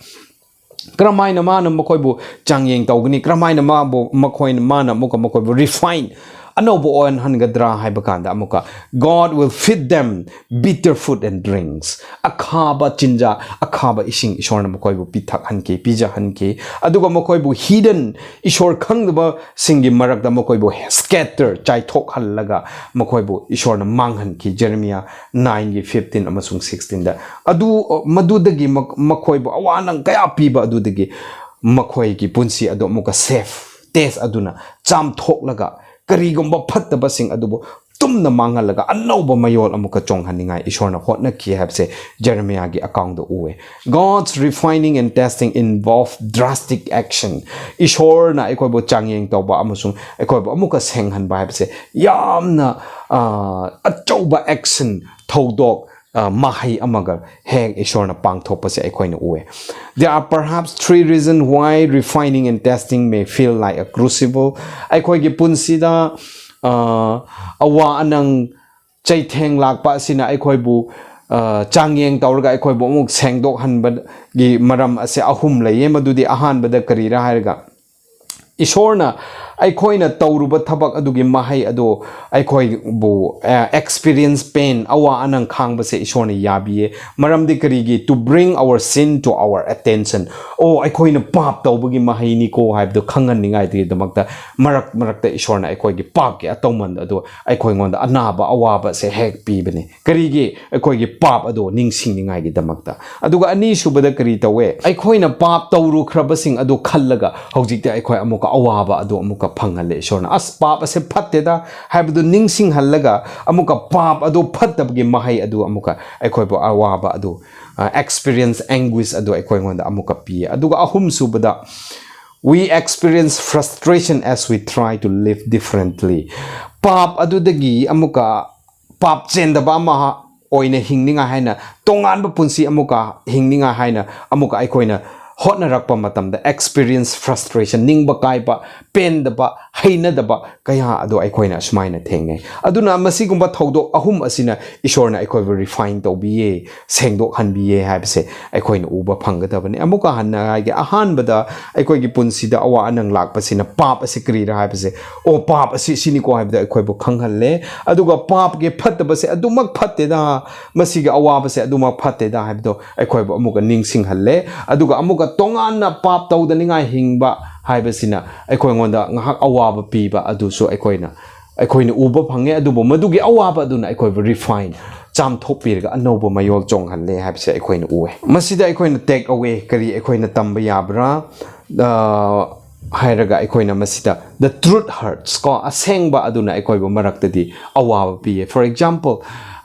ꯀꯔꯝꯍꯥꯏꯅ ꯃꯥꯅ ꯃꯈꯣꯏꯕꯨ ꯆꯥꯡꯌꯦꯡ ꯇꯧꯒꯅꯤ? ꯀꯔꯝꯍꯥꯏꯅ ꯃꯥꯕꯨ, ꯃꯈꯣꯏꯅ, ꯃꯥꯅ ꯑꯃꯨꯛꯀ ꯃꯈꯣꯏꯕꯨ refine, ꯑꯅꯧꯕ ꯑꯣꯏꯍꯟꯒꯗ꯭ꯔꯥ ꯍꯥꯏꯕ ꯀꯥꯟꯗ, ꯑꯃꯨꯛꯀ, "God will feed them bitter food and drinks." ꯑꯈꯥꯕ ꯆꯤꯟꯖꯥꯛ, ꯑꯈꯥꯕ ꯏꯁꯤꯡ ꯏꯁꯣꯔꯅ ꯃꯈꯣꯏꯕꯨ ꯄꯤꯊꯛꯍꯟꯈꯤ, ꯄꯤꯖꯍꯟꯈꯤ꯫ ꯑꯗꯨꯒ ꯃꯈꯣꯏꯕꯨ hidden, ꯏꯁꯣꯔ ꯈꯪꯗꯕꯁꯤꯡꯒꯤ ꯃꯔꯛꯇ ꯃꯈꯣꯏꯕꯨ scatter, ꯆꯥꯏꯊꯣꯛꯍꯜꯂꯒ ꯃꯈꯣꯏꯕꯨ ꯏꯁꯣꯔꯅ ꯃꯥꯡꯍꯟꯈꯤ꯫ Jeremiah nineꯒꯤ fifteen ꯑꯃꯁꯨꯡ sixteenꯗ꯫ ꯑꯗꯨ, ꯃꯗꯨꯗꯒꯤ ꯃ-, ꯃꯈꯣꯏꯕꯨ ꯑꯋꯥ ꯑꯅꯪ ꯀꯌꯥ ꯄꯤꯕ ꯑꯗꯨꯗꯒꯤ ꯃꯈꯣꯏꯒꯤ ꯄꯨꯟꯁꯤ ꯑꯗꯨ ꯑꯃꯨꯛꯀ safe, test ꯑꯗꯨꯅ ꯆꯥꯝꯊꯣꯛꯂꯒ, ꯀꯔꯤꯒꯨꯝꯕ ꯐꯠꯇꯕꯁꯤꯡ ꯑꯗꯨꯕꯨ ꯇꯨꯝꯅ ꯃꯥꯡꯍꯜꯂꯒ, ꯑꯅꯧꯕ ꯃꯌꯣꯜ ꯑꯃꯨꯛꯀ ꯆꯣꯡꯍꯟꯅꯤꯡꯉꯥꯏ ꯏꯁꯣꯔꯅ ꯍꯣꯠꯅꯈꯤ ꯍꯥꯏꯕꯁꯦ ꯖꯦꯔꯦꯃꯤꯌꯥꯒꯤ accountꯗ ꯎꯑꯦ꯫ God's refining and testing involve drastic action. ꯏꯁꯣꯔꯅ ꯑꯩꯈꯣꯏꯕꯨ ꯆꯥꯡꯌꯦꯡ ꯇꯧꯕ ꯑꯃꯁꯨꯡ ꯑꯩꯈꯣꯏꯕꯨ ꯑꯃꯨꯛꯀ ꯁꯦꯡꯍꯟꯕ ꯍꯥꯏꯕꯁꯦ ꯌꯥꯝꯅ, ꯑ, ꯑꯆꯧꯕ action, ꯊꯧꯗꯣꯛ, ꯑ, ꯃꯍꯩ ꯑꯃꯒ ꯍꯦꯛ ꯏꯁꯣꯔꯅ ꯄꯥꯡꯊꯣꯛꯄꯁꯦ ꯑꯩꯈꯣꯏꯅ ꯎꯑꯦ꯫ There are perhaps three reasons why refining and testing may feel like a crucible. ꯑꯩꯈꯣꯏꯒꯤ ꯄꯨꯟꯁꯤꯗ, ꯑ, ꯑꯋꯥ ꯑꯅꯪ, ꯆꯩꯊꯦꯡ ꯂꯥꯛꯄ ꯑꯁꯤꯅ ꯑꯩꯈꯣꯏꯕꯨ ꯑ, ꯆꯥꯡꯌꯦꯡ ꯇꯧꯔꯒ ꯑꯩꯈꯣꯏꯕꯨ ꯑꯃꯨꯛ ꯁꯦꯡꯗꯣꯛꯍꯟꯕꯒꯤ ꯃꯔꯝ ꯑꯁꯦ ꯑꯍꯨꯝ ꯂꯩꯌꯦ꯫ ꯃꯗꯨꯗꯤ ꯑꯍꯥꯟꯕꯗ ꯀꯔꯤꯔꯥ ꯍꯥꯏꯔꯒ, ꯏꯁꯣꯔꯅ ꯑꯩꯈꯣꯏꯅ ꯇꯧꯔꯨꯕ ꯊꯕꯛ ꯑꯗꯨꯒꯤ ꯃꯍꯩ ꯑꯗꯨ ꯑꯩꯈꯣꯏꯕꯨ, ꯑ, experience pain, ꯑꯋꯥ ꯑꯅꯪ ꯈꯥꯡꯕꯁꯦ ꯏꯁꯣꯔꯅ ꯌꯥꯕꯤꯌꯦ꯫ ꯃꯔꯝꯗꯤ ꯀꯔꯤꯒꯤ? To bring our sin to our attention. ꯑꯣ, ꯑꯩꯈꯣꯏꯅ ꯄꯥꯞ ꯇꯧꯕꯒꯤ ꯃꯍꯩꯅꯤꯀꯣ ꯍꯥꯏꯕꯗꯨ ꯈꯪꯍꯟꯅꯤꯡꯉꯥꯏꯒꯤꯗꯃꯛꯇ ꯃꯔꯛ ꯃꯔꯛꯇ ꯏꯁꯣꯔꯅ ꯑꯩꯈꯣꯏꯒꯤ ꯄꯥꯞꯀꯤ ꯑꯇꯧꯃꯟ ꯑꯗꯨ ꯑꯩꯈꯣꯏꯉꯣꯟꯗ ꯑꯅꯥꯕ ꯑꯋꯥꯕꯁꯦ ꯍꯦꯛ ꯄꯤꯕꯅꯤ꯫ ꯀꯔꯤꯒꯤ? ꯑꯩꯈꯣꯏꯒꯤ ꯄꯥꯞ ꯑꯗꯨ ꯅꯤꯡꯁꯤꯡꯅꯤꯡꯉꯥꯏꯒꯤꯗꯃꯛꯇ꯫ ꯑꯗꯨꯒ ꯑꯅꯤꯁꯨꯕꯗ ꯀꯔꯤ ꯇꯧꯋꯦ? ꯑꯩꯈꯣꯏꯅ ꯄꯥꯞ ꯇꯧꯔꯨꯈ꯭ꯔꯕꯁꯤꯡ ꯑꯗꯨ ꯈꯜꯂꯒ ꯍꯧꯖꯤꯛꯇꯤ ꯑꯩꯈꯣꯏ ꯑꯃꯨꯛꯀ ꯑꯋꯥꯕ ꯑꯗꯨ ꯑꯃꯨꯛꯀ ꯐꯪꯍꯜꯂꯦ ꯏꯁꯣꯔꯅ꯫ ꯑꯁ, ꯄꯥꯞ ꯑꯁꯦ ꯐꯠꯇꯦꯗ ꯍꯥꯏꯕꯗꯨ ꯅꯤꯡꯁꯤꯡꯍꯜꯂꯒ ꯑꯃꯨꯛꯀ ꯄꯥꯞ ꯑꯗꯨ ꯐꯠꯇꯕꯒꯤ ꯃꯍꯩ ꯑꯗꯨ ꯑꯃꯨꯛꯀ ꯑꯩꯈꯣꯏꯕꯨ ꯑꯋꯥꯕ ꯑꯗꯨ, ꯑ, experience anguish ꯑꯗꯨ ꯑꯩꯈꯣꯏꯉꯣꯟꯗ ꯑꯃꯨꯛꯀ ꯄꯤꯌꯦ꯫ ꯑꯗꯨꯒ ꯑꯍꯨꯝꯁꯨꯕꯗ, we experience frustration as we try to live differently. ꯄꯥꯞ ꯑꯗꯨꯗꯒꯤ ꯑꯃꯨꯛꯀ ꯄꯥꯞ ꯆꯦꯟꯗꯕ ꯑꯃ ꯑꯣꯏꯅ ꯍꯤꯡꯅꯤꯡꯉꯥꯏ ꯍꯥꯏꯅ, ꯇꯣꯉꯥꯟꯕ ꯄꯨꯟꯁꯤ ꯑꯃꯨꯛꯀ ꯍꯤꯡꯅꯤꯡꯉꯥꯏ ꯍꯥꯏꯅ ꯑꯃꯨꯛꯀ ꯑꯩꯈꯣꯏꯅ ꯍꯣꯠꯅꯔꯛꯄ ꯃꯇꯝꯗ experience frustration, ꯅꯤꯡꯕ ꯀꯥꯏꯕ, ꯄꯦꯟꯗꯕ, ꯍꯩꯅꯗꯕ ꯀꯌꯥ ꯑꯗꯨ ꯑꯩꯈꯣꯏꯅ ꯑꯁꯨꯃꯥꯏꯅ ꯊꯦꯡꯅꯩ꯫ ꯑꯗꯨꯅ ꯃꯁꯤꯒꯨꯝꯕ ꯊꯧꯗꯣꯛ ꯑꯍꯨꯝ ꯑꯁꯤꯅ ꯏꯁꯣꯔꯅ ꯑꯩꯈꯣꯏꯕꯨ refine ꯇꯧꯕꯤꯌꯦ, ꯁꯦꯡꯗꯣꯛꯍꯟꯕꯤꯌꯦ ꯍꯥꯏꯕꯁꯦ ꯑꯩꯈꯣꯏꯅ ꯎꯕ ꯐꯪꯒꯗꯕꯅꯤ꯫ ꯑꯃꯨꯛꯀ ꯍꯟꯅ ꯍꯥꯏꯒꯦ, ꯑꯍꯥꯟꯕꯗ ꯑꯩꯈꯣꯏꯒꯤ ꯄꯨꯟꯁꯤꯗ ꯑꯋꯥ ꯑꯅꯪ ꯂꯥꯛꯄꯁꯤꯅ ꯄꯥꯞ ꯑꯁꯤ ꯀꯔꯤꯔꯥ ꯍꯥꯏꯕꯁꯦ, ꯑꯣ, ꯄꯥꯞ ꯑꯁꯤ ꯁꯤꯅꯤꯀꯣ ꯍꯥꯏꯕꯗ ꯑꯩꯈꯣꯏꯕꯨ ꯈꯪꯍꯜꯂꯦ꯫ ꯑꯗꯨꯒ ꯄꯥꯞꯀꯤ ꯐꯠꯇꯕꯁꯦ ꯑꯗꯨꯃꯛ ꯐꯠꯇꯦꯗ, ꯃꯁꯤꯒꯤ ꯑꯋꯥꯕꯁꯦ ꯑꯗꯨꯃꯛ ꯐꯠꯇꯦꯗ ꯍꯥꯏꯕꯗꯣ ꯑꯩꯈꯣꯏꯕꯨ ꯑꯃꯨꯛꯀ ꯅꯤꯡꯁꯤꯡꯍꯜꯂꯦ꯫ ꯑꯗꯨꯒ ꯑꯃꯨꯛꯀ ꯇꯣꯉꯥꯟꯅ ꯄꯥꯞ ꯇꯧꯗꯅꯤꯡꯉꯥꯏ ꯍꯤꯡꯕ ꯍꯥꯏꯕꯁꯤꯅ ꯑꯩꯈꯣꯏꯉꯣꯟꯗ ꯉꯥꯏꯍꯥꯛ ꯑꯋꯥꯕ ꯄꯤꯕ ꯑꯗꯨꯁꯨ ꯑꯩꯈꯣꯏꯅ, ꯑꯩꯈꯣꯏꯅ ꯎꯕ ꯐꯪꯉꯦ꯫ ꯑꯗꯨꯕꯨ ꯃꯗꯨꯒꯤ ꯑꯋꯥꯕ ꯑꯗꯨꯅ ꯑꯩꯈꯣꯏꯕꯨ refine, ꯆꯥꯝꯊꯣꯛꯄꯤꯔꯒ ꯑꯅꯧꯕ ꯃꯌꯣꯜ ꯆꯣꯡꯍꯜꯂꯦ ꯍꯥꯏꯕꯁꯦ ꯑꯩꯈꯣꯏꯅ ꯎꯑꯦ꯫ ꯃꯁꯤꯗ ꯑꯩꯈꯣꯏꯅ take away ꯀꯔꯤ ꯑꯩꯈꯣꯏꯅ ꯇꯝꯕ ꯌꯥꯕ꯭ꯔꯥ? ꯑ, ꯍꯥꯏꯔꯒ ꯑꯩꯈꯣꯏꯅ ꯃꯁꯤꯗ the truth hurts ꯀꯣ, ꯑꯁꯦꯡꯕ ꯑꯗꯨꯅ ꯑꯩꯈꯣꯏꯕꯨ ꯃꯔꯛꯇꯗꯤ ꯑꯋꯥꯕ ꯄꯤꯌꯦ꯫ For example,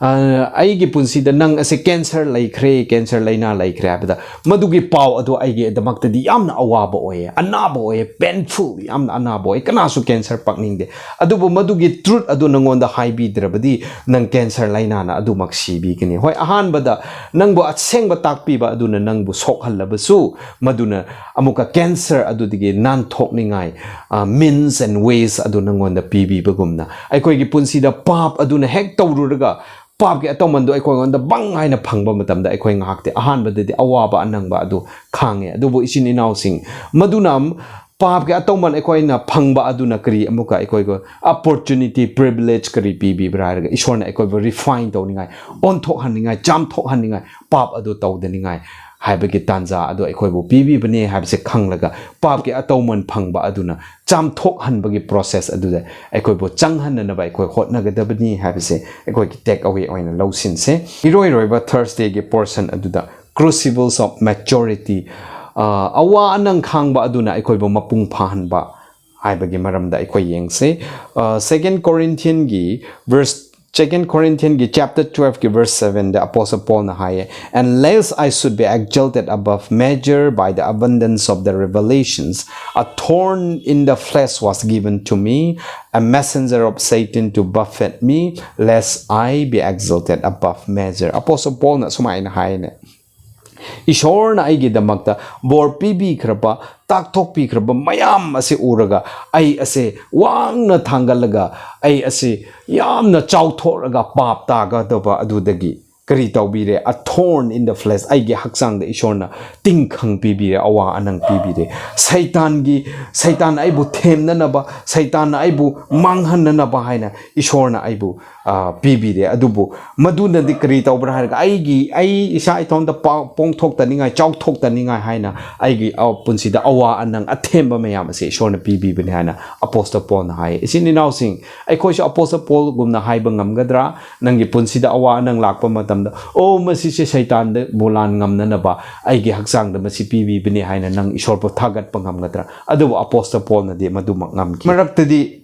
ꯑ, ꯑꯩꯒꯤ ꯄꯨꯟꯁꯤꯗ ꯅꯪ ꯑꯁꯦ cancer ꯂꯩꯈ꯭ꯔꯦ, cancer ꯂꯥꯏꯅꯥ ꯂꯩꯈ꯭ꯔꯦ ꯍꯥꯏꯕꯗ ꯃꯗꯨꯒꯤ ꯄꯥꯎ ꯑꯗꯨ ꯑꯩꯒꯤꯗꯃꯛꯇꯗꯤ ꯌꯥꯝꯅ ꯑꯋꯥꯕ ꯑꯣꯏꯌꯦ, ꯑꯅꯥꯕ ꯑꯣꯏꯌꯦ, painful, ꯌꯥꯝꯅ ꯑꯅꯥꯕ ꯑꯣꯏꯌꯦ, ꯀꯅꯥꯁꯨ cancer ꯄꯛꯅꯤꯡꯗꯦ꯫ ꯑꯗꯨꯕꯨ ꯃꯗꯨꯒꯤ truth ꯑꯗꯨ ꯅꯪꯉꯣꯟꯗ ꯍꯥꯏꯕꯤꯗ꯭ꯔꯕꯗꯤ ꯅꯪ cancer ꯂꯥꯏꯅꯥꯅ ꯑꯗꯨꯃꯛ ꯁꯤꯕꯤꯒꯅꯤ꯫ ꯍꯣꯏ, ꯑꯍꯥꯟꯕꯗ ꯅꯪꯕꯨ ꯑꯁꯦꯡꯕ ꯇꯥꯛꯄꯤꯕ ꯑꯗꯨꯅ ꯅꯪꯕꯨ ꯁꯣꯛꯍꯜꯂꯕꯁꯨ, ꯃꯗꯨꯅ ꯑꯃꯨꯛꯀ cancer ꯑꯗꯨꯗꯒꯤ ꯅꯥꯟꯊꯣꯛꯅꯤꯡꯉꯥꯏ, ꯑ, means and ways ꯑꯗꯨ ꯅꯪꯉꯣꯟꯗ ꯄꯤꯕꯤꯕꯒꯨꯝꯅ, ꯑꯩꯈꯣꯏꯒꯤ ꯄꯨꯟꯁꯤꯗ ꯄꯥꯞ ꯑꯗꯨꯅ ꯍꯦꯛ ꯇꯧꯔꯨꯔꯒ ꯄꯥꯞꯀꯤ ꯑꯇꯧꯃꯟꯗꯣ ꯑꯩꯈꯣꯏꯉꯣꯟꯗ ꯕꯪ ꯍꯥꯏꯅ ꯐꯪꯕ ꯃꯇꯝꯗ ꯑꯩꯈꯣꯏ ꯉꯥꯏꯍꯥꯛꯇꯤ ꯑꯍꯥꯟꯕꯗꯗꯤ ꯑꯋꯥꯕ ꯑꯅꯪꯕ ꯑꯗꯨ ꯈꯥꯡꯉꯦ꯫ ꯑꯗꯨꯕꯨ ꯏꯆꯤꯟ ꯏꯅꯥꯎꯁꯤꯡ, ꯃꯗꯨꯅ ꯄꯥꯞꯀꯤ ꯑꯇꯧꯃꯟ ꯑꯩꯈꯣꯏꯅ ꯐꯪꯕ ꯑꯗꯨꯅ ꯀꯔꯤ ꯑꯃꯨꯛꯀ ꯑꯩꯈꯣꯏꯕꯨ opportunity, privilege ꯀꯔꯤ ꯄꯤꯕꯤꯕ꯭ꯔꯥ ꯍꯥꯏꯔꯒ, ꯏꯁꯣꯔꯅ ꯑꯩꯈꯣꯏꯕꯨ refine ꯇꯧꯅꯤꯡꯉꯥꯏ, ꯑꯣꯟꯊꯣꯛꯍꯟꯅꯤꯡꯉꯥꯏ, ꯆꯥꯝꯊꯣꯛꯍꯟꯅꯤꯡꯉꯥꯏ, ꯄꯥꯞ ꯑꯗꯨ ꯇꯧꯗꯅꯤꯡꯉꯥꯏ ꯍꯥꯏꯕꯒꯤ ꯇꯥꯟꯖꯥ ꯑꯗꯨ ꯑꯩꯈꯣꯏꯕꯨ ꯄꯤꯕꯤꯕꯅꯦ ꯍꯥꯏꯕꯁꯦ ꯈꯪꯂꯒ, ꯄꯥꯞꯀꯤ ꯑꯇꯧꯃꯟ ꯐꯪꯕ ꯑꯗꯨꯅ ꯆꯥꯝꯊꯣꯛꯍꯟꯕꯒꯤ process ꯑꯗꯨꯗ ꯑꯩꯈꯣꯏꯕꯨ ꯆꯪꯍꯟꯅꯅꯕ ꯑꯩꯈꯣꯏ ꯍꯣꯠꯅꯒꯗꯕꯅꯤ ꯍꯥꯏꯕꯁꯦ ꯑꯩꯈꯣꯏꯒꯤ take away ꯑꯣꯏꯅ ꯂꯧꯁꯤꯟꯁꯦ꯫ ꯏꯔꯣꯏꯔꯣꯏꯕ Thursdayꯒꯤ portion ꯑꯗꯨꯗ Crucibles of Maturity, ꯑ, ꯑꯋꯥ ꯑꯅꯪ ꯈꯥꯡꯕ ꯑꯗꯨꯅ ꯑꯩꯈꯣꯏꯕꯨ ꯃꯄꯨꯡ ꯐꯥꯍꯟꯕ ꯍꯥꯏꯕꯒꯤ ꯃꯔꯝꯗ ꯑꯩꯈꯣꯏ ꯌꯦꯡꯁꯦ꯫ ꯑ, Second Corinthiansꯒꯤ verse, Second Corinthiansꯒꯤ chapter twelveꯀꯤ verse sevenꯗ Apostle Paulꯅ ꯍꯥꯏꯌꯦ, "And lest I should be exalted above measure by the abundance of the revelations, a thorn in the flesh was given to me, a messenger of Satan to buffet me, lest I be exalted above measure." Apostle Paulꯅ ꯁꯨꯃꯥꯏꯅ ꯍꯥꯏꯅꯦ, "ꯏꯁꯣꯔꯅ ꯑꯩꯒꯤꯗꯃꯛꯇ ꯕꯣꯔ ꯄꯤꯕꯤꯈ꯭ꯔꯕ, ꯇꯥꯛꯊꯣꯛꯄꯤꯈ꯭ꯔꯕ ꯃꯌꯥꯝ ꯑꯁꯤ ꯎꯔꯒ, ꯑꯩ ꯑꯁꯤ ꯋꯥꯡꯅ ꯊꯥꯡꯒꯠꯂꯒ, ꯑꯩ ꯑꯁꯤ ꯌꯥꯝꯅ ꯆꯥꯎꯊꯣꯛꯂꯒ ꯄꯥꯞ ꯇꯥꯒꯗꯕ ꯑꯗꯨꯗꯒꯤ ꯀꯔꯤ ꯇꯧꯕꯤꯔꯦ? A thorn in the flesh, ꯑꯩꯒꯤ ꯍꯛꯆꯥꯡꯗ ꯏꯁꯣꯔꯅ ꯇꯤꯡꯈꯪ ꯄꯤꯕꯤꯔꯦ, ꯑꯋꯥ ꯑꯅꯪ ꯄꯤꯕꯤꯔꯦ꯫ ꯁꯩꯇꯥꯟꯒꯤ, ꯁꯩꯇꯥꯟ ꯑꯩꯕꯨ ꯊꯦꯝꯅꯅꯕ, ꯁꯩꯇꯥꯟꯅ ꯑꯩꯕꯨ ꯃꯥꯡꯍꯟꯅꯅꯕ ꯍꯥꯏꯅ ꯏꯁꯣꯔꯅ ꯑꯩꯕꯨ, ꯑ, ꯄꯤꯕꯤꯔꯦ꯫ ꯑꯗꯨꯕꯨ ꯃꯗꯨꯅꯗꯤ ꯀꯔꯤ ꯇꯧꯕ꯭ꯔꯥ ꯍꯥꯏꯔꯒ, ꯑꯩꯒꯤ, ꯑꯩ ꯏꯁꯥ ꯏꯇꯣꯝꯇ ꯄꯥ-, ꯄꯣꯡꯊꯣꯛꯇꯅꯤꯡꯉꯥꯏ, ꯆꯥꯎꯊꯣꯛꯇꯅꯤꯡꯉꯥꯏ ꯍꯥꯏꯅ ꯑꯩꯒꯤ, ꯑ, ꯄꯨꯟꯁꯤꯗ ꯑꯋꯥ ꯑꯅꯪ ꯑꯊꯦꯝꯕ ꯃꯌꯥꯝ ꯑꯁꯦ ꯏꯁꯣꯔꯅ ꯄꯤꯕꯤꯕꯅꯤ" ꯍꯥꯏꯅ Apostle Paulꯅ ꯍꯥꯏ꯫ ꯏꯆꯤꯟ ꯏꯅꯥꯎꯁꯤꯡ, ꯑꯩꯈꯣꯏꯁꯨ Apostle Paulꯒꯨꯝꯅ ꯍꯥꯏꯕ ꯉꯝꯒꯗ꯭ꯔꯥ? ꯅꯪꯒꯤ ꯄꯨꯟꯁꯤꯗ ꯑꯋꯥ ꯑꯅꯪ ꯂꯥꯛꯄ ꯃꯇꯝꯗ, "ꯑꯣ, ꯃꯁꯤꯁꯦ ꯁꯩꯇꯥꯟꯗꯕꯨ ꯂꯥꯟ ꯉꯝꯅꯅꯕ, ꯑꯩꯒꯤ ꯍꯛꯆꯥꯡꯗ ꯃꯁꯤ ꯄꯤꯕꯤꯕꯅꯤ" ꯍꯥꯏꯅ ꯅꯪ ꯏꯁꯣꯔꯕꯨ ꯊꯥꯒꯠꯄ ꯉꯝꯒꯗ꯭ꯔꯥ? ꯑꯗꯨꯕꯨ Apostle Paulꯅꯗꯤ ꯃꯗꯨꯃꯛ ꯉꯝꯈꯤ꯫ ꯃꯔꯛꯇꯗꯤ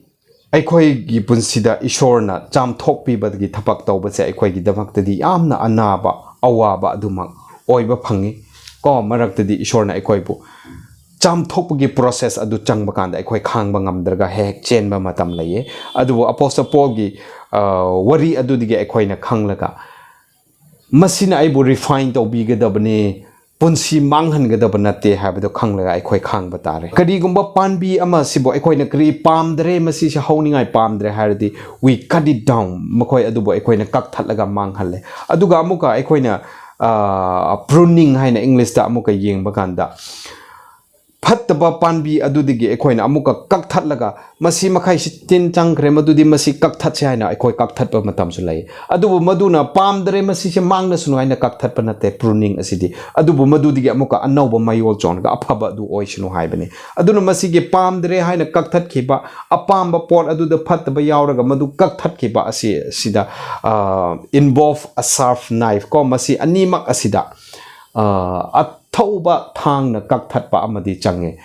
ꯑꯩꯈꯣꯏꯒꯤ ꯄꯨꯟꯁꯤꯗ ꯏꯁꯣꯔꯅ ꯆꯥꯝꯊꯣꯛꯄꯤꯕꯒꯤ ꯊꯕꯛ ꯇꯧꯕꯁꯦ ꯑꯩꯈꯣꯏꯒꯤꯗꯃꯛꯇꯗꯤ ꯌꯥꯝꯅ ꯑꯅꯥꯕ, ꯑꯋꯥꯕ ꯑꯗꯨꯃꯛ ꯑꯣꯏꯕ ꯐꯪꯉꯤ꯫ ꯀꯣ, ꯃꯔꯛꯇꯗꯤ ꯏꯁꯣꯔꯅ ꯑꯩꯈꯣꯏꯕꯨ ꯆꯥꯝꯊꯣꯛꯄꯒꯤ process ꯑꯗꯨ ꯆꯪꯕ ꯀꯥꯟꯗ ꯑꯩꯈꯣꯏ ꯈꯥꯡꯕ ꯉꯝꯗ꯭ꯔꯒ ꯍꯦꯛ ꯍꯦꯛ ꯆꯦꯟꯕ ꯃꯇꯝ ꯂꯩꯌꯦ꯫ ꯑꯗꯨꯕꯨ Apostle Paulꯒꯤ, ꯑ, ꯋꯥꯔꯤ ꯑꯗꯨꯗꯒꯤ ꯑꯩꯈꯣꯏꯅ ꯈꯪꯂꯒ, "ꯃꯁꯤꯅ ꯑꯩꯕꯨ refine ꯇꯧꯕꯤꯒꯗꯕꯅꯤ, ꯄꯨꯟꯁꯤ ꯃꯥꯡꯍꯟꯒꯗꯕ ꯅꯠꯇꯦ ꯍꯥꯏꯕꯗꯣ ꯈꯪꯂꯒ ꯑꯩꯈꯣꯏ ꯈꯥꯡꯕ ꯇꯥꯔꯦ꯫ ꯀꯔꯤꯒꯨꯝꯕ ꯄꯥꯝꯕꯤ ꯑꯃ ꯁꯤꯕꯨ ꯑꯩꯈꯣꯏꯅ ꯀꯔꯤ ꯄꯥꯝꯗ꯭ꯔꯦ, ꯃꯁꯤꯁꯦ ꯍꯧꯅꯤꯡꯉꯥꯏ ꯄꯥꯝꯗ꯭ꯔꯦ ꯍꯥꯏꯔꯗꯤ, we cut it down, ꯃꯈꯣꯏ ꯑꯗꯨꯕꯨ ꯑꯩꯈꯣꯏꯅ ꯀꯛꯊꯠꯂꯒ ꯃꯥꯡꯍꯜꯂꯦ꯫ ꯑꯗꯨꯒ ꯑꯃꯨꯛꯀ ꯑꯩꯈꯣꯏꯅ ꯄ꯭ꯔꯨꯅꯤꯡ ꯍꯥꯏꯅ ꯏꯪꯂꯤꯁꯇ ꯑꯃꯨꯛꯀ ꯌꯦꯡꯕ ꯀꯥꯟꯗ, ꯐꯠꯇꯕ ꯄꯥꯝꯕꯤ ꯑꯗꯨꯗꯒꯤ ꯑꯩꯈꯣꯏꯅ ꯑꯃꯨꯛꯀ ꯀꯛꯊꯠꯂꯒ, ꯃꯁꯤ ꯃꯈꯩꯁꯤ ꯇꯤꯟ ꯆꯪꯈ꯭ꯔꯦ, ꯃꯗꯨꯗꯤ ꯃꯁꯤ ꯀꯛꯊꯠꯁꯦ ꯍꯥꯏꯅ ꯑꯩꯈꯣꯏ ꯀꯛꯊꯠꯄ ꯃꯇꯝꯁꯨ ꯂꯩ꯫ ꯑꯗꯨꯕꯨ ꯃꯗꯨꯅ ꯄꯥꯝꯗ꯭ꯔꯦ, ꯃꯁꯤꯁꯦ ꯃꯥꯡꯂꯁꯅꯨ ꯍꯥꯏꯅ ꯀꯛꯊꯠꯄ ꯅꯠꯇꯦ ꯄ꯭ꯔꯨꯅꯤꯡ ꯑꯁꯤꯗꯤ꯫ ꯑꯗꯨꯕꯨ ꯃꯗꯨꯗꯒꯤ ꯑꯃꯨꯛꯀ ꯑꯅꯧꯕ ꯃꯌꯣꯜ ꯆꯣꯡꯂꯒ ꯑꯐꯕ ꯑꯗꯨ ꯑꯣꯏꯁꯅꯨ ꯍꯥꯏꯕꯅꯤ꯫ ꯑꯗꯨꯅ ꯃꯁꯤꯒꯤ ꯄꯥꯝꯗ꯭ꯔꯦ ꯍꯥꯏꯅ ꯀꯛꯊꯠꯈꯤꯕ, ꯑꯄꯥꯝꯕ ꯄꯣꯠ ꯑꯗꯨꯗ ꯐꯠꯇꯕ ꯌꯥꯎꯔꯒ ꯃꯗꯨ ꯀꯛꯊꯠꯈꯤꯕ ꯑꯁꯤ, ꯑꯁꯤꯗ, involve a sharp knife ꯀꯣ, ꯃꯁꯤ ꯑꯅꯤꯃꯛ ꯑꯁꯤꯗ, ꯑ, ꯑꯊꯧꯕ ꯊꯥꯡꯅ ꯀꯛꯊꯠꯄ ꯑꯃꯗꯤ ꯆꯪꯉꯦ꯫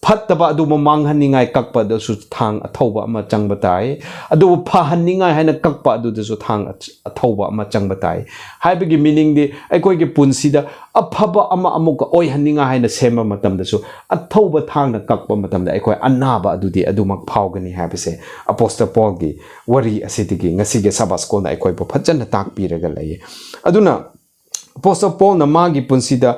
ꯐꯠꯇꯕ ꯑꯗꯨꯕꯨ ꯃꯥꯡꯍꯟꯅꯤꯡꯉꯥꯏ ꯀꯛꯄꯗꯁꯨ ꯊꯥꯡ ꯑꯊꯧꯕ ꯑꯃ ꯆꯪꯕ ꯇꯥꯏ, ꯑꯗꯨꯕꯨ ꯐꯍꯟꯅꯤꯡꯉꯥꯏ ꯍꯥꯏꯅ ꯀꯛꯄ ꯑꯗꯨꯗꯁꯨ ꯊꯥꯡ ꯑꯊ-, ꯑꯊꯧꯕ ꯑꯃ ꯆꯪꯕ ꯇꯥꯏ꯫ ꯍꯥꯏꯕꯒꯤ ꯃꯤꯅꯤꯡꯗꯤ, ꯑꯩꯈꯣꯏꯒꯤ ꯄꯨꯟꯁꯤꯗ ꯑꯐꯕ ꯑꯃ ꯑꯃꯨꯛꯀ ꯑꯣꯏꯍꯟꯅꯤꯡꯉꯥꯏ ꯍꯥꯏꯅ ꯁꯦꯝꯕ ꯃꯇꯝꯗꯁꯨ, ꯑꯊꯧꯕ ꯊꯥꯡꯅ ꯀꯛꯄ ꯃꯇꯝꯗ ꯑꯩꯈꯣꯏ ꯑꯅꯥꯕ ꯑꯗꯨꯗꯤ ꯑꯗꯨꯃꯛ ꯐꯥꯎꯒꯅꯤ ꯍꯥꯏꯕꯁꯦ ꯑꯄꯣꯁꯇꯜ ꯄꯣꯜꯒꯤ ꯋꯥꯔꯤ ꯑꯁꯤꯗꯒꯤ ꯉꯁꯤꯒꯤ ꯁꯕꯥꯁ ꯁ꯭ꯀꯨꯜꯅ ꯑꯩꯈꯣꯏꯕꯨ ꯐꯖꯅ ꯇꯥꯛꯄꯤꯔꯒ ꯂꯩꯌꯦ꯫ ꯑꯗꯨꯅ ꯑꯄꯣꯁꯇꯜ ꯄꯣꯜꯅ ꯃꯥꯒꯤ ꯄꯨꯟꯁꯤꯗ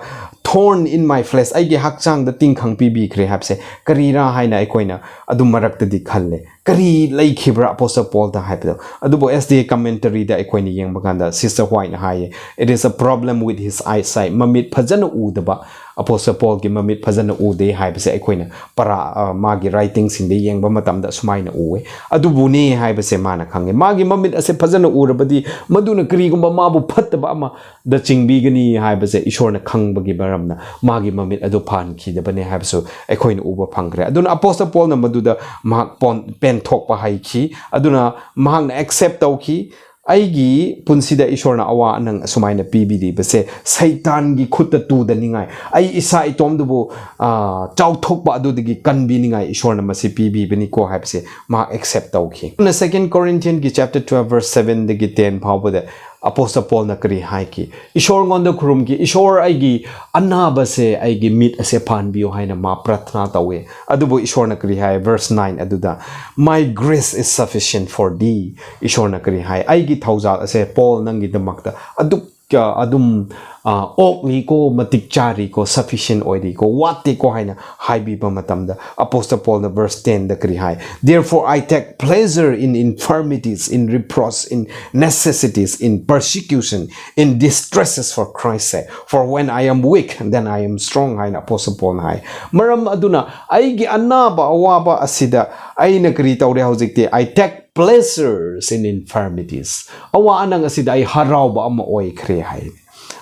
"Thorn in my flesh", ꯑꯩꯒꯤ ꯍꯛꯆꯥꯡꯗ ꯇꯤꯡꯈꯪ ꯄꯤꯕꯤꯈ꯭ꯔꯦ ꯍꯥꯏꯕꯁꯦ ꯀꯔꯤꯔꯥ ꯍꯥꯏꯅ ꯑꯩꯈꯣꯏꯅ ꯑꯗꯨꯝ ꯃꯔꯛꯇꯗꯤ ꯈꯜꯂꯦ꯫ ꯀꯔꯤ ꯂꯩꯈꯤꯕ꯭ꯔꯥ ꯑꯄꯣꯁꯇꯜ ꯄꯣꯜꯗ ꯍꯥꯏꯕꯗꯣ? ꯑꯗꯨꯕꯨ S D A commentary ꯗ ꯑꯩꯈꯣꯏꯅ ꯌꯦꯡꯕ ꯀꯥꯟꯗ, Sister White ꯅ ꯍꯥꯏꯌꯦ, "It is a problem with his eyesight", ꯃꯃꯤꯠ ꯐꯖꯅ ꯎꯗꯕ, ꯑꯄꯣꯁꯇꯜ ꯄꯣꯜꯒꯤ ꯃꯃꯤꯠ ꯐꯖꯅ ꯎꯗꯦ ꯍꯥꯏꯕꯁꯦ ꯑꯩꯈꯣꯏꯅ ꯄꯔꯥ, ꯑ, ꯃꯥꯒꯤ writing ꯁꯤꯡꯗ ꯌꯦꯡꯕ ꯃꯇꯝꯗ ꯑꯁꯨꯃꯥꯏꯅ ꯎꯋꯦ꯫ ꯑꯗꯨꯕꯨꯅꯦ ꯍꯥꯏꯕꯁꯦ ꯃꯥꯅ ꯈꯪꯉꯦ꯫ ꯃꯥꯒꯤ ꯃꯃꯤꯠ ꯑꯁꯦ ꯐꯖꯅ ꯎꯔꯕꯗꯤ, ꯃꯗꯨꯅ ꯀꯔꯤꯒꯨꯝꯕ ꯃꯥꯕꯨ ꯐꯠꯇꯕ ꯑꯃ ꯗ ꯆꯤꯡꯕꯤꯒꯅꯤ ꯍꯥꯏꯕꯁꯦ ꯏꯁꯣꯔꯅ ꯈꯪꯕꯒꯤ ꯃꯔꯝꯅ ꯃꯥꯒꯤ ꯃꯃꯤꯠ ꯑꯗꯨ ꯐꯍꯟꯈꯤꯗꯕꯅꯦ ꯍꯥꯏꯕꯁꯨ ꯑꯩꯈꯣꯏꯅ ꯎꯕ ꯐꯪꯈ꯭ꯔꯦ꯫ ꯑꯗꯨꯅ ꯑꯄꯣꯁꯇꯜ ꯄꯣꯜꯅ ꯃꯗꯨꯗ ꯃꯍꯥꯛ ꯄꯣꯟ-, ꯄꯦꯟꯊꯣꯛꯄ ꯍꯩꯈꯤ꯫ ꯑꯗꯨꯅ ꯃꯍꯥꯛꯅ accept ꯇꯧꯈꯤ, "ꯑꯩꯒꯤ ꯄꯨꯟꯁꯤꯗ ꯏꯁꯣꯔꯅ ꯑꯋꯥ ꯑꯅꯪ ꯑꯁꯨꯃꯥꯏꯅ ꯄꯤꯕꯤꯔꯤꯕꯁꯦ ꯁꯩꯇꯥꯟꯒꯤ ꯈꯨꯠꯇ ꯇꯨꯗꯅꯤꯡꯉꯥꯏ, ꯑꯩ ꯏꯁꯥ ꯏꯇꯣꯝꯗꯨꯕꯨ, ꯑ, ꯆꯥꯎꯊꯣꯛꯄ ꯑꯗꯨꯗꯒꯤ ꯀꯟꯕꯤꯅꯤꯡꯉꯥꯏ ꯏꯁꯣꯔꯅ ꯃꯁꯤ ꯄꯤꯕꯤꯕꯅꯤꯀꯣ" ꯍꯥꯏꯕꯁꯦ ꯃꯍꯥꯛ accept ꯇꯧꯈꯤ꯫ ꯑꯗꯨꯅ Second Corinthian ꯒꯤ chapter twelve verse seven ꯗꯒꯤ ten ꯐꯥꯎꯕꯗ ꯑꯄꯣꯁꯇꯜ ꯄꯣꯜꯅ ꯀꯔꯤ ꯍꯥꯏꯈꯤ? "ꯏꯁꯣꯔꯉꯣꯟꯗ ꯈꯨꯔꯨꯝꯈꯤ, 'ꯏꯁꯣꯔ, ꯑꯩꯒꯤ ꯑꯅꯥꯕꯁꯦ, ꯑꯩꯒꯤ ꯃꯤꯠ ꯑꯁꯦ ꯐꯍꯟꯕꯤꯌꯨ' ꯍꯥꯏꯅ ꯃꯥ ꯄ꯭ꯔꯊꯅꯥ ꯇꯧꯋꯦ꯫ ꯑꯗꯨꯕꯨ ꯏꯁꯣꯔꯅ ꯀꯔꯤ ꯍꯥꯏ?" Verse nine ꯑꯗꯨꯗ, "My grace is sufficient for thee"꯫ ꯏꯁꯣꯔꯅ ꯀꯔꯤ ꯍꯥꯏ? "ꯑꯩꯒꯤ ꯊꯧꯖꯥꯜ ꯑꯁꯦ, ꯄꯣꯜ, ꯅꯪꯒꯤꯗꯃꯛꯇ ꯑꯗꯨꯛ ꯑ, ꯑꯗꯨꯝ ꯑ, ꯑꯣꯛꯂꯤꯀꯣ, ꯃꯇꯤꯛ ꯆꯥꯔꯤꯀꯣ, sufficient ꯑꯣꯏꯔꯤꯀꯣ, ꯋꯥꯠꯇꯦꯀꯣ ꯍꯥꯏꯅ ꯍꯥꯏꯕꯤꯕ ꯃꯇꯝꯗ, ꯑꯄꯣꯁꯇꯜ ꯄꯣꯜꯅ verse ten ꯗ ꯀꯔꯤ ꯍꯥꯏ? "Therefore I take pleasure in infirmities, in reproach, in necessities, in persecution, in distresses for Christ's sake. For when I am weak, then I am strong" ꯍꯥꯏꯅ ꯑꯄꯣꯁꯇꯜ ꯄꯣꯜꯅ ꯍꯥꯏ꯫ ꯃꯔꯝ ꯑꯗꯨꯅ ꯑꯩꯒꯤ ꯑꯅꯥꯕ ꯑꯋꯥꯕ ꯑꯁꯤꯗ ꯑꯩꯅ ꯀꯔꯤ ꯇꯧꯔꯦ ꯍꯧꯖꯤꯛꯇꯤ? "I take pleasures in infirmities." ꯑꯋꯥ ꯑꯅꯪ ꯑꯁꯤꯗ ꯑꯩ ꯍꯔꯥꯎꯕ ꯑꯃ ꯑꯣꯏꯈ꯭ꯔꯦ ꯍꯥꯏ꯫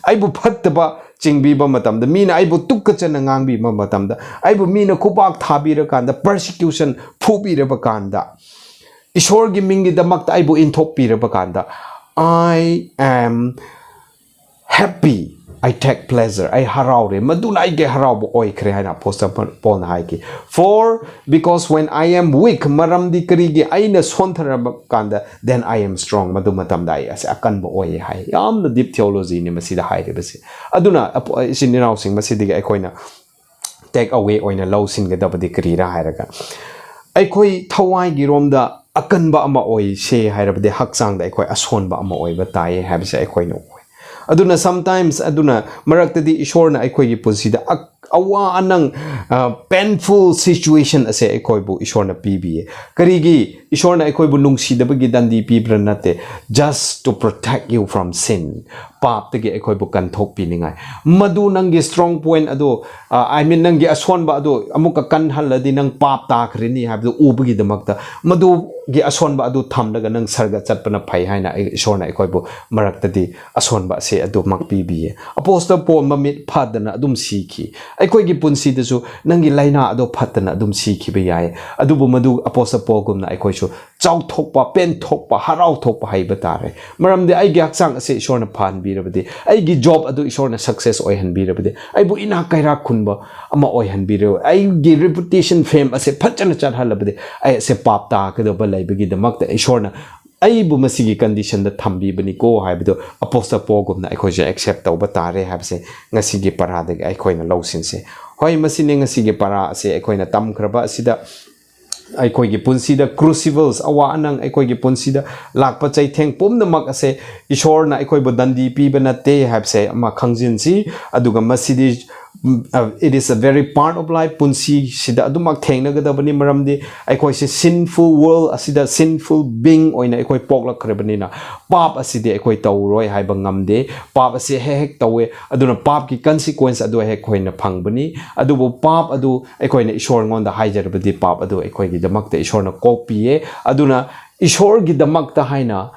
ꯑꯩꯕꯨ ꯐꯠꯇꯕ ꯆꯤꯡꯕꯤꯕ ꯃꯇꯝꯗ, ꯃꯤꯅ ꯑꯩꯕꯨ ꯇꯨꯀꯠꯆꯅ ꯉꯥꯡꯕꯤꯕ ꯃꯇꯝꯗ, ꯑꯩꯕꯨ ꯃꯤꯅ ꯈꯨꯕꯥꯛ ꯊꯥꯕꯤꯔꯀꯥꯟꯗ, persecution ꯐꯨꯕꯤꯔꯕ ꯀꯥꯟꯗ, ꯏꯁꯣꯔꯒꯤ ꯃꯤꯡꯒꯤꯗꯃꯛꯇ ꯑꯩꯕꯨ ꯏꯟꯊꯣꯛꯄꯤꯔꯕ ꯀꯥꯟꯗ, "I am happy, I take pleasure", ꯑꯩ ꯍꯔꯥꯎꯔꯦ, ꯃꯗꯨꯅ ꯑꯩꯒꯤ ꯍꯔꯥꯎꯕ ꯑꯣꯏꯈ꯭ꯔꯦ ꯍꯥꯏꯅ ꯑꯄꯣꯁꯇꯜ ꯄꯣꯜꯅ ꯍꯥꯏꯈꯤ꯫ "For because when I am weak", ꯃꯔꯝꯗꯤ ꯀꯔꯤꯒꯤ? "ꯑꯩꯅ ꯁꯣꯟꯊꯔꯕ ꯀꯥꯟꯗ, then I am strong", ꯃꯗꯨ ꯃꯇꯝꯗ ꯑꯩ ꯑꯁꯦ ꯑꯀꯟꯕ ꯑꯣꯏꯌꯦ ꯍꯥꯏ꯫ ꯌꯥꯝꯅ deep theology ꯅꯤ ꯃꯁꯤꯗ ꯍꯥꯏꯔꯤꯕꯁꯦ꯫ ꯑꯗꯨꯅ ꯑꯄꯣ-, ꯏꯆꯤꯟ ꯏꯅꯥꯎꯁꯤꯡ, ꯃꯁꯤꯗꯒꯤ ꯑꯩꯈꯣꯏꯅ take away ꯑꯣꯏꯅ ꯂꯧꯁꯤꯟꯒꯗꯕꯗꯤ ꯀꯔꯤꯔꯥ ꯍꯥꯏꯔꯒ, ꯑꯩꯈꯣꯏ ꯊꯋꯥꯏꯒꯤ ꯔꯣꯝꯗ ꯑꯀꯟꯕ ꯑꯃ ꯑꯣꯏꯁꯦ ꯍꯥꯏꯔꯕꯗꯤ, ꯍꯛꯆꯥꯡꯗ ꯑꯩꯈꯣꯏ ꯑꯁꯣꯟꯕ ꯑꯃ ꯑꯣꯏꯕ ꯇꯥꯏꯌꯦ ꯍꯥꯏꯕꯁꯦ ꯑꯩꯈꯣꯏꯅ ꯎꯏ꯫ ꯑꯗꯨꯅ sometimes, ꯑꯗꯨꯅ ꯃꯔꯛꯇꯗꯤ ꯏꯁꯣꯔꯅ ꯑꯩꯈꯣꯏꯒꯤ ꯄꯨꯟꯁꯤꯗ ꯑ-, ꯑꯋꯥ ꯑꯅꯪ, ꯑ, painful situation ꯑꯁꯦ ꯑꯩꯈꯣꯏꯕꯨ ꯏꯁꯣꯔꯅ ꯄꯤꯕꯤꯌꯦ꯫ ꯀꯔꯤꯒꯤ? ꯏꯁꯣꯔꯅ ꯑꯩꯈꯣꯏꯕꯨ ꯅꯨꯡꯁꯤꯗꯕꯒꯤ ꯗꯟꯗꯤ ꯄꯤꯕ꯭ꯔꯥ? ꯅꯠꯇꯦ, just to protect you from sin, ꯄꯥꯞꯇꯒꯤ ꯑꯩꯈꯣꯏꯕꯨ ꯀꯟꯊꯣꯛꯄꯤꯅꯤꯡꯉꯥꯏ꯫ ꯃꯗꯨ ꯅꯪꯒꯤ strong point ꯑꯗꯨ, ꯑ, I mean, ꯅꯪꯒꯤ ꯑꯁꯣꯟꯕ ꯑꯗꯨ ꯑꯃꯨꯛꯀ ꯀꯟꯍꯜꯂꯗꯤ ꯅꯪ ꯄꯥꯞ ꯇꯥꯈ꯭ꯔꯅꯤ ꯍꯥꯏꯕꯗꯨ ꯎꯕꯒꯤꯗꯃꯛꯇ, ꯃꯗꯨꯒꯤ ꯑꯁꯣꯟꯕ ꯑꯗꯨ ꯊꯝꯂꯒ ꯅꯪ ꯁꯔꯒ ꯆꯠꯄꯅ ꯐꯩ ꯍꯥꯏꯅ ꯑꯩ, ꯏꯁꯣꯔꯅ ꯑꯩꯈꯣꯏꯕꯨ ꯃꯔꯛꯇꯗꯤ ꯑꯁꯣꯟꯕ ꯑꯁꯦ ꯑꯗꯨꯃꯛ ꯄꯤꯕꯤꯌꯦ꯫ ꯑꯄꯣꯁꯇꯜ ꯄꯣꯜ ꯃꯃꯤꯠ ꯐꯗꯅ ꯑꯗꯨꯝ ꯁꯤꯈꯤ꯫ ꯑꯩꯈꯣꯏꯒꯤ ꯄꯨꯟꯁꯤꯗꯁꯨ ꯅꯪꯒꯤ ꯂꯥꯏꯅꯥ ꯑꯗꯣ ꯐꯠꯇꯅ ꯑꯗꯨꯝ ꯁꯤꯈꯤꯕ ꯌꯥꯏ꯫ ꯑꯗꯨꯕꯨ ꯃꯗꯨ ꯑꯄꯣꯁꯇꯜ ꯄꯣꯜꯒꯨꯝꯅ ꯑꯩꯈꯣꯏꯁꯨ ꯆꯥꯎꯊꯣꯛꯄ, ꯄꯦꯟꯊꯣꯛꯄ, ꯍꯔꯥꯎꯊꯣꯛꯄ ꯍꯩꯕ ꯇꯥꯔꯦ꯫ ꯃꯔꯝꯗꯤ ꯑꯩꯒꯤ ꯍꯛꯆꯥꯡ ꯑꯁꯦ ꯏꯁꯣꯔꯅ ꯐꯍꯟꯕꯤꯔꯕꯗꯤ, ꯑꯩꯒꯤ job ꯑꯗꯨ ꯏꯁꯣꯔꯅ success ꯑꯣꯏꯍꯟꯕꯤꯔꯕꯗꯤ, ꯑꯩꯕꯨ ꯏꯅꯥꯛ ꯀꯩꯔꯥꯛ ꯈꯨꯟꯕ ꯑꯃ ꯑꯣꯏꯍꯟꯕꯤꯔꯕꯗꯤ, ꯑꯩꯒꯤ reputation, fame ꯑꯁꯦ ꯐꯖꯅ ꯆꯠꯍꯜꯂꯕꯗꯤ, ꯑꯩ ꯑꯁꯦ ꯄꯥꯞ ꯇꯥꯒꯗꯕ ꯂꯩꯕꯒꯤꯗꯃꯛꯇ ꯏꯁꯣꯔꯅ ꯑꯩꯕꯨ ꯃꯁꯤꯒꯤ condition ꯗ ꯊꯝꯕꯤꯕꯅꯤꯀꯣ ꯍꯥꯏꯕꯗꯨ ꯑꯄꯣꯁꯇꯜ ꯄꯣꯜꯒꯨꯝꯅ ꯑꯩꯈꯣꯏꯁꯨ accept ꯇꯧꯕ ꯇꯥꯔꯦ ꯍꯥꯏꯕꯁꯦ ꯉꯁꯤꯒꯤ ꯄꯔꯥꯗꯒꯤ ꯑꯩꯈꯣꯏꯅ ꯂꯧꯁꯤꯟꯁꯦ꯫ ꯍꯣꯏ, ꯃꯁꯤꯅꯤ ꯉꯁꯤꯒꯤ ꯄꯔꯥ ꯑꯁꯦ ꯑꯩꯈꯣꯏꯅ ꯇꯝꯈ꯭ꯔꯕ ꯑꯁꯤꯗ ꯑꯩꯈꯣꯏꯒꯤ ꯄꯨꯟꯁꯤꯗ crucibles, ꯑꯋꯥ ꯑꯅꯪ, ꯑꯩꯈꯣꯏꯒꯤ ꯄꯨꯟꯁꯤꯗ ꯂꯥꯛꯄ ꯆꯩꯊꯦꯡ ꯄꯨꯝꯅꯃꯛ ꯑꯁꯦ ꯏꯁꯣꯔꯅ ꯑꯩꯈꯣꯏꯕꯨ ꯗꯟꯗꯤ ꯄꯤꯕ ꯅꯠꯇꯦ ꯍꯥꯏꯕꯁꯦ ꯑꯃ ꯈꯪꯖꯤꯟꯁꯤ꯫ ꯑꯗꯨꯒ ꯃꯁꯤꯗꯤ, ꯎꯝ, uh, it is a very part of life. ꯄꯨꯟꯁꯤꯁꯤꯗ ꯑꯗꯨꯃꯛ ꯊꯦꯡꯅꯒꯗꯕꯅꯤ, ꯃꯔꯝꯗꯤ ꯑꯩꯈꯣꯏꯁꯦ sinful world ꯑꯁꯤꯗ sinful being ꯑꯣꯏꯅ ꯑꯩꯈꯣꯏ ꯄꯣꯛꯂꯛꯈ꯭ꯔꯕꯅꯤꯅ, ꯄꯥꯞ ꯑꯁꯤꯗꯤ ꯑꯩꯈꯣꯏ ꯇꯧꯔꯣꯏ ꯍꯥꯏꯕ ꯉꯝꯗꯦ꯫ ꯄꯥꯞ ꯑꯁꯤ ꯍꯦꯛ ꯍꯦꯛ ꯇꯧꯋꯦ, ꯑꯗꯨꯅ ꯄꯥꯞꯀꯤ consequence ꯑꯗꯨ ꯑꯩꯈꯣꯏꯅ ꯐꯪꯕꯅꯤ꯫ ꯑꯗꯨꯕꯨ ꯄꯥꯞ ꯑꯗꯨ ꯑꯩꯈꯣꯏꯅ ꯏꯁꯣꯔꯉꯣꯟꯗ ꯍꯥꯏꯖꯔꯕꯗꯤ, ꯄꯥꯞ ꯑꯗꯨ ꯑꯩꯈꯣꯏꯒꯤꯗꯃꯛꯇ ꯏꯁꯣꯔꯅ ꯀꯣꯛꯄꯤꯌꯦ꯫ ꯑꯗꯨꯅ ꯏꯁꯣꯔꯒꯤꯗꯃꯛꯇ ꯍꯥꯏꯅ,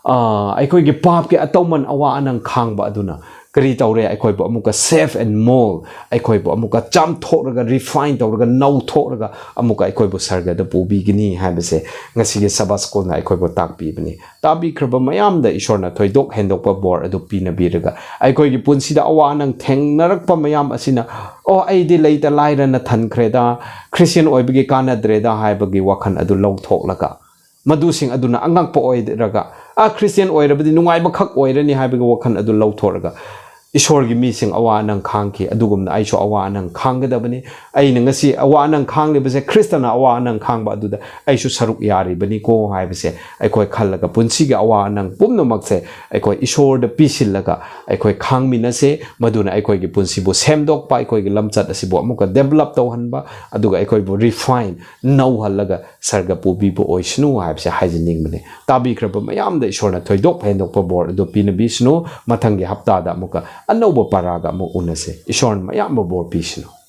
ꯑ, ꯑꯩꯈꯣꯏꯒꯤ ꯄꯥꯞꯀꯤ ꯑꯇꯧꯃꯟ ꯑꯋꯥ ꯑꯅꯪ ꯈꯥꯡꯕ ꯑꯗꯨꯅ ꯀꯔꯤ ꯇꯧꯔꯦ? ꯑꯩꯈꯣꯏꯕꯨ ꯑꯃꯨꯛꯀ save and mold, ꯑꯩꯈꯣꯏꯕꯨ ꯑꯃꯨꯛꯀ ꯆꯥꯝꯊꯣꯛꯂꯒ, refine ꯇꯧꯔꯒ, ꯅꯧꯊꯣꯛꯂꯒ ꯑꯃꯨꯛꯀ ꯑꯩꯈꯣꯏꯕꯨ ꯁꯔꯒꯗ ꯄꯨꯕꯤꯒꯅꯤ ꯍꯥꯏꯕꯁꯦ ꯉꯁꯤꯒꯤ Sabbath Schoolꯅ ꯑꯩꯈꯣꯏꯕꯨ ꯇꯥꯛꯄꯤꯕꯅꯤ꯫ ꯇꯥꯕꯤꯈ꯭ꯔꯕ ꯃꯌꯥꯝꯗ ꯏꯁꯣꯔꯅ ꯊꯣꯏꯗꯣꯛ ꯍꯦꯟꯗꯣꯛꯄ ꯕꯣꯔ ꯑꯗꯨ ꯄꯤꯅꯕꯤꯔꯒ, ꯑꯩꯈꯣꯏꯒꯤ ꯄꯨꯟꯁꯤꯗ ꯑꯋꯥ ꯑꯅꯪ ꯊꯦꯡꯅꯔꯛꯄ ꯃꯌꯥꯝ ꯑꯁꯤꯅ, "ꯑꯣ, ꯑꯩꯗꯤ ꯂꯩꯇ ꯂꯥꯏꯔꯅ ꯊꯟꯈ꯭ꯔꯦꯗ, Christian ꯑꯣꯏꯕꯒꯤ ꯀꯥꯟꯅꯗ꯭ꯔꯦꯗ" ꯍꯥꯏꯕꯒꯤ ꯋꯥꯈꯜ ꯑꯗꯨ ꯂꯧꯊꯣꯛꯂꯒ, ꯃꯗꯨꯁꯤꯡ ꯑꯗꯨꯅ ꯑꯉꯛꯄ ꯑꯣꯏꯔꯒ, "ꯑ, Christian ꯑꯣꯏꯔꯕꯗꯤ ꯅꯨꯡꯉꯥꯏꯕꯈꯛ ꯑꯣꯏꯔꯅꯤ" ꯍꯥꯏꯕꯒꯤ ꯋꯥꯈꯜ ꯑꯗꯨ ꯂꯧꯊꯣꯛꯂꯒ, ꯏꯁꯣꯔꯒꯤ ꯃꯤꯁꯤꯡ ꯑꯋꯥ ꯑꯅꯪ ꯈꯥꯡꯈꯤ, ꯑꯗꯨꯒꯨꯝꯅ ꯑꯩꯁꯨ ꯑꯋꯥ ꯑꯅꯪ ꯈꯥꯡꯒꯗꯕꯅꯤ꯫ ꯑꯩꯅ ꯉꯁꯤ ꯑꯋꯥ ꯑꯅꯪ ꯈꯥꯡꯂꯤꯕꯁꯦ, ꯈ꯭ꯔꯤꯁꯇꯅ ꯑꯋꯥ ꯑꯅꯪ ꯈꯥꯡꯕ ꯑꯗꯨꯗ ꯑꯩꯁꯨ ꯁꯔꯨꯛ ꯌꯥꯔꯤꯕꯅꯤꯀꯣ ꯍꯥꯏꯕꯁꯦ ꯑꯩꯈꯣꯏ ꯈꯜꯂꯒ, ꯄꯨꯟꯁꯤꯒꯤ ꯑꯋꯥ ꯑꯅꯪ ꯄꯨꯝꯅꯃꯛꯁꯦ ꯑꯩꯈꯣꯏ ꯏꯁꯣꯔꯗ ꯄꯤꯁꯤꯜꯂꯒ ꯑꯩꯈꯣꯏ ꯈꯥꯡꯃꯤꯟꯅꯁꯦ꯫ ꯃꯗꯨꯅ ꯑꯩꯈꯣꯏꯒꯤ ꯄꯨꯟꯁꯤꯕꯨ ꯁꯦꯝꯗꯣꯛꯄ, ꯑꯩꯈꯣꯏꯒꯤ ꯂꯝꯆꯠ ꯑꯁꯤꯕꯨ ꯑꯃꯨꯛꯀ develop ꯇꯧꯍꯟꯕ, ꯑꯗꯨꯒ ꯑꯩꯈꯣꯏꯕꯨ refine, ꯅꯧꯍꯜꯂꯒ ꯁꯔꯒ ꯄꯨꯕꯤꯕ ꯑꯣꯏꯁꯅꯨ ꯍꯥꯏꯕꯁꯦ ꯍꯥꯏꯖꯅꯤꯡꯕꯅꯤ꯫ ꯇꯥꯕꯤꯈ꯭ꯔꯕ ꯃꯌꯥꯝꯗ ꯏꯁꯣꯔꯅ ꯊꯣꯏꯗꯣꯛ ꯍꯦꯟꯗꯣꯛꯄ ꯕꯣꯔ ꯑꯗꯨ ꯄꯤꯅꯕꯤꯁꯅꯨ꯫ ꯃꯊꯪꯒꯤ ꯍꯞꯇꯥꯗ ꯑꯃꯨꯛꯀ ꯑꯅꯧꯕ ꯄꯔꯥꯒ ꯑꯃꯨꯛ ꯎꯅꯁꯦ꯫ ꯏꯁꯣꯔꯅ ꯃꯌꯥꯝꯕ ꯕꯣꯔ ꯄꯤꯁꯅꯨ꯫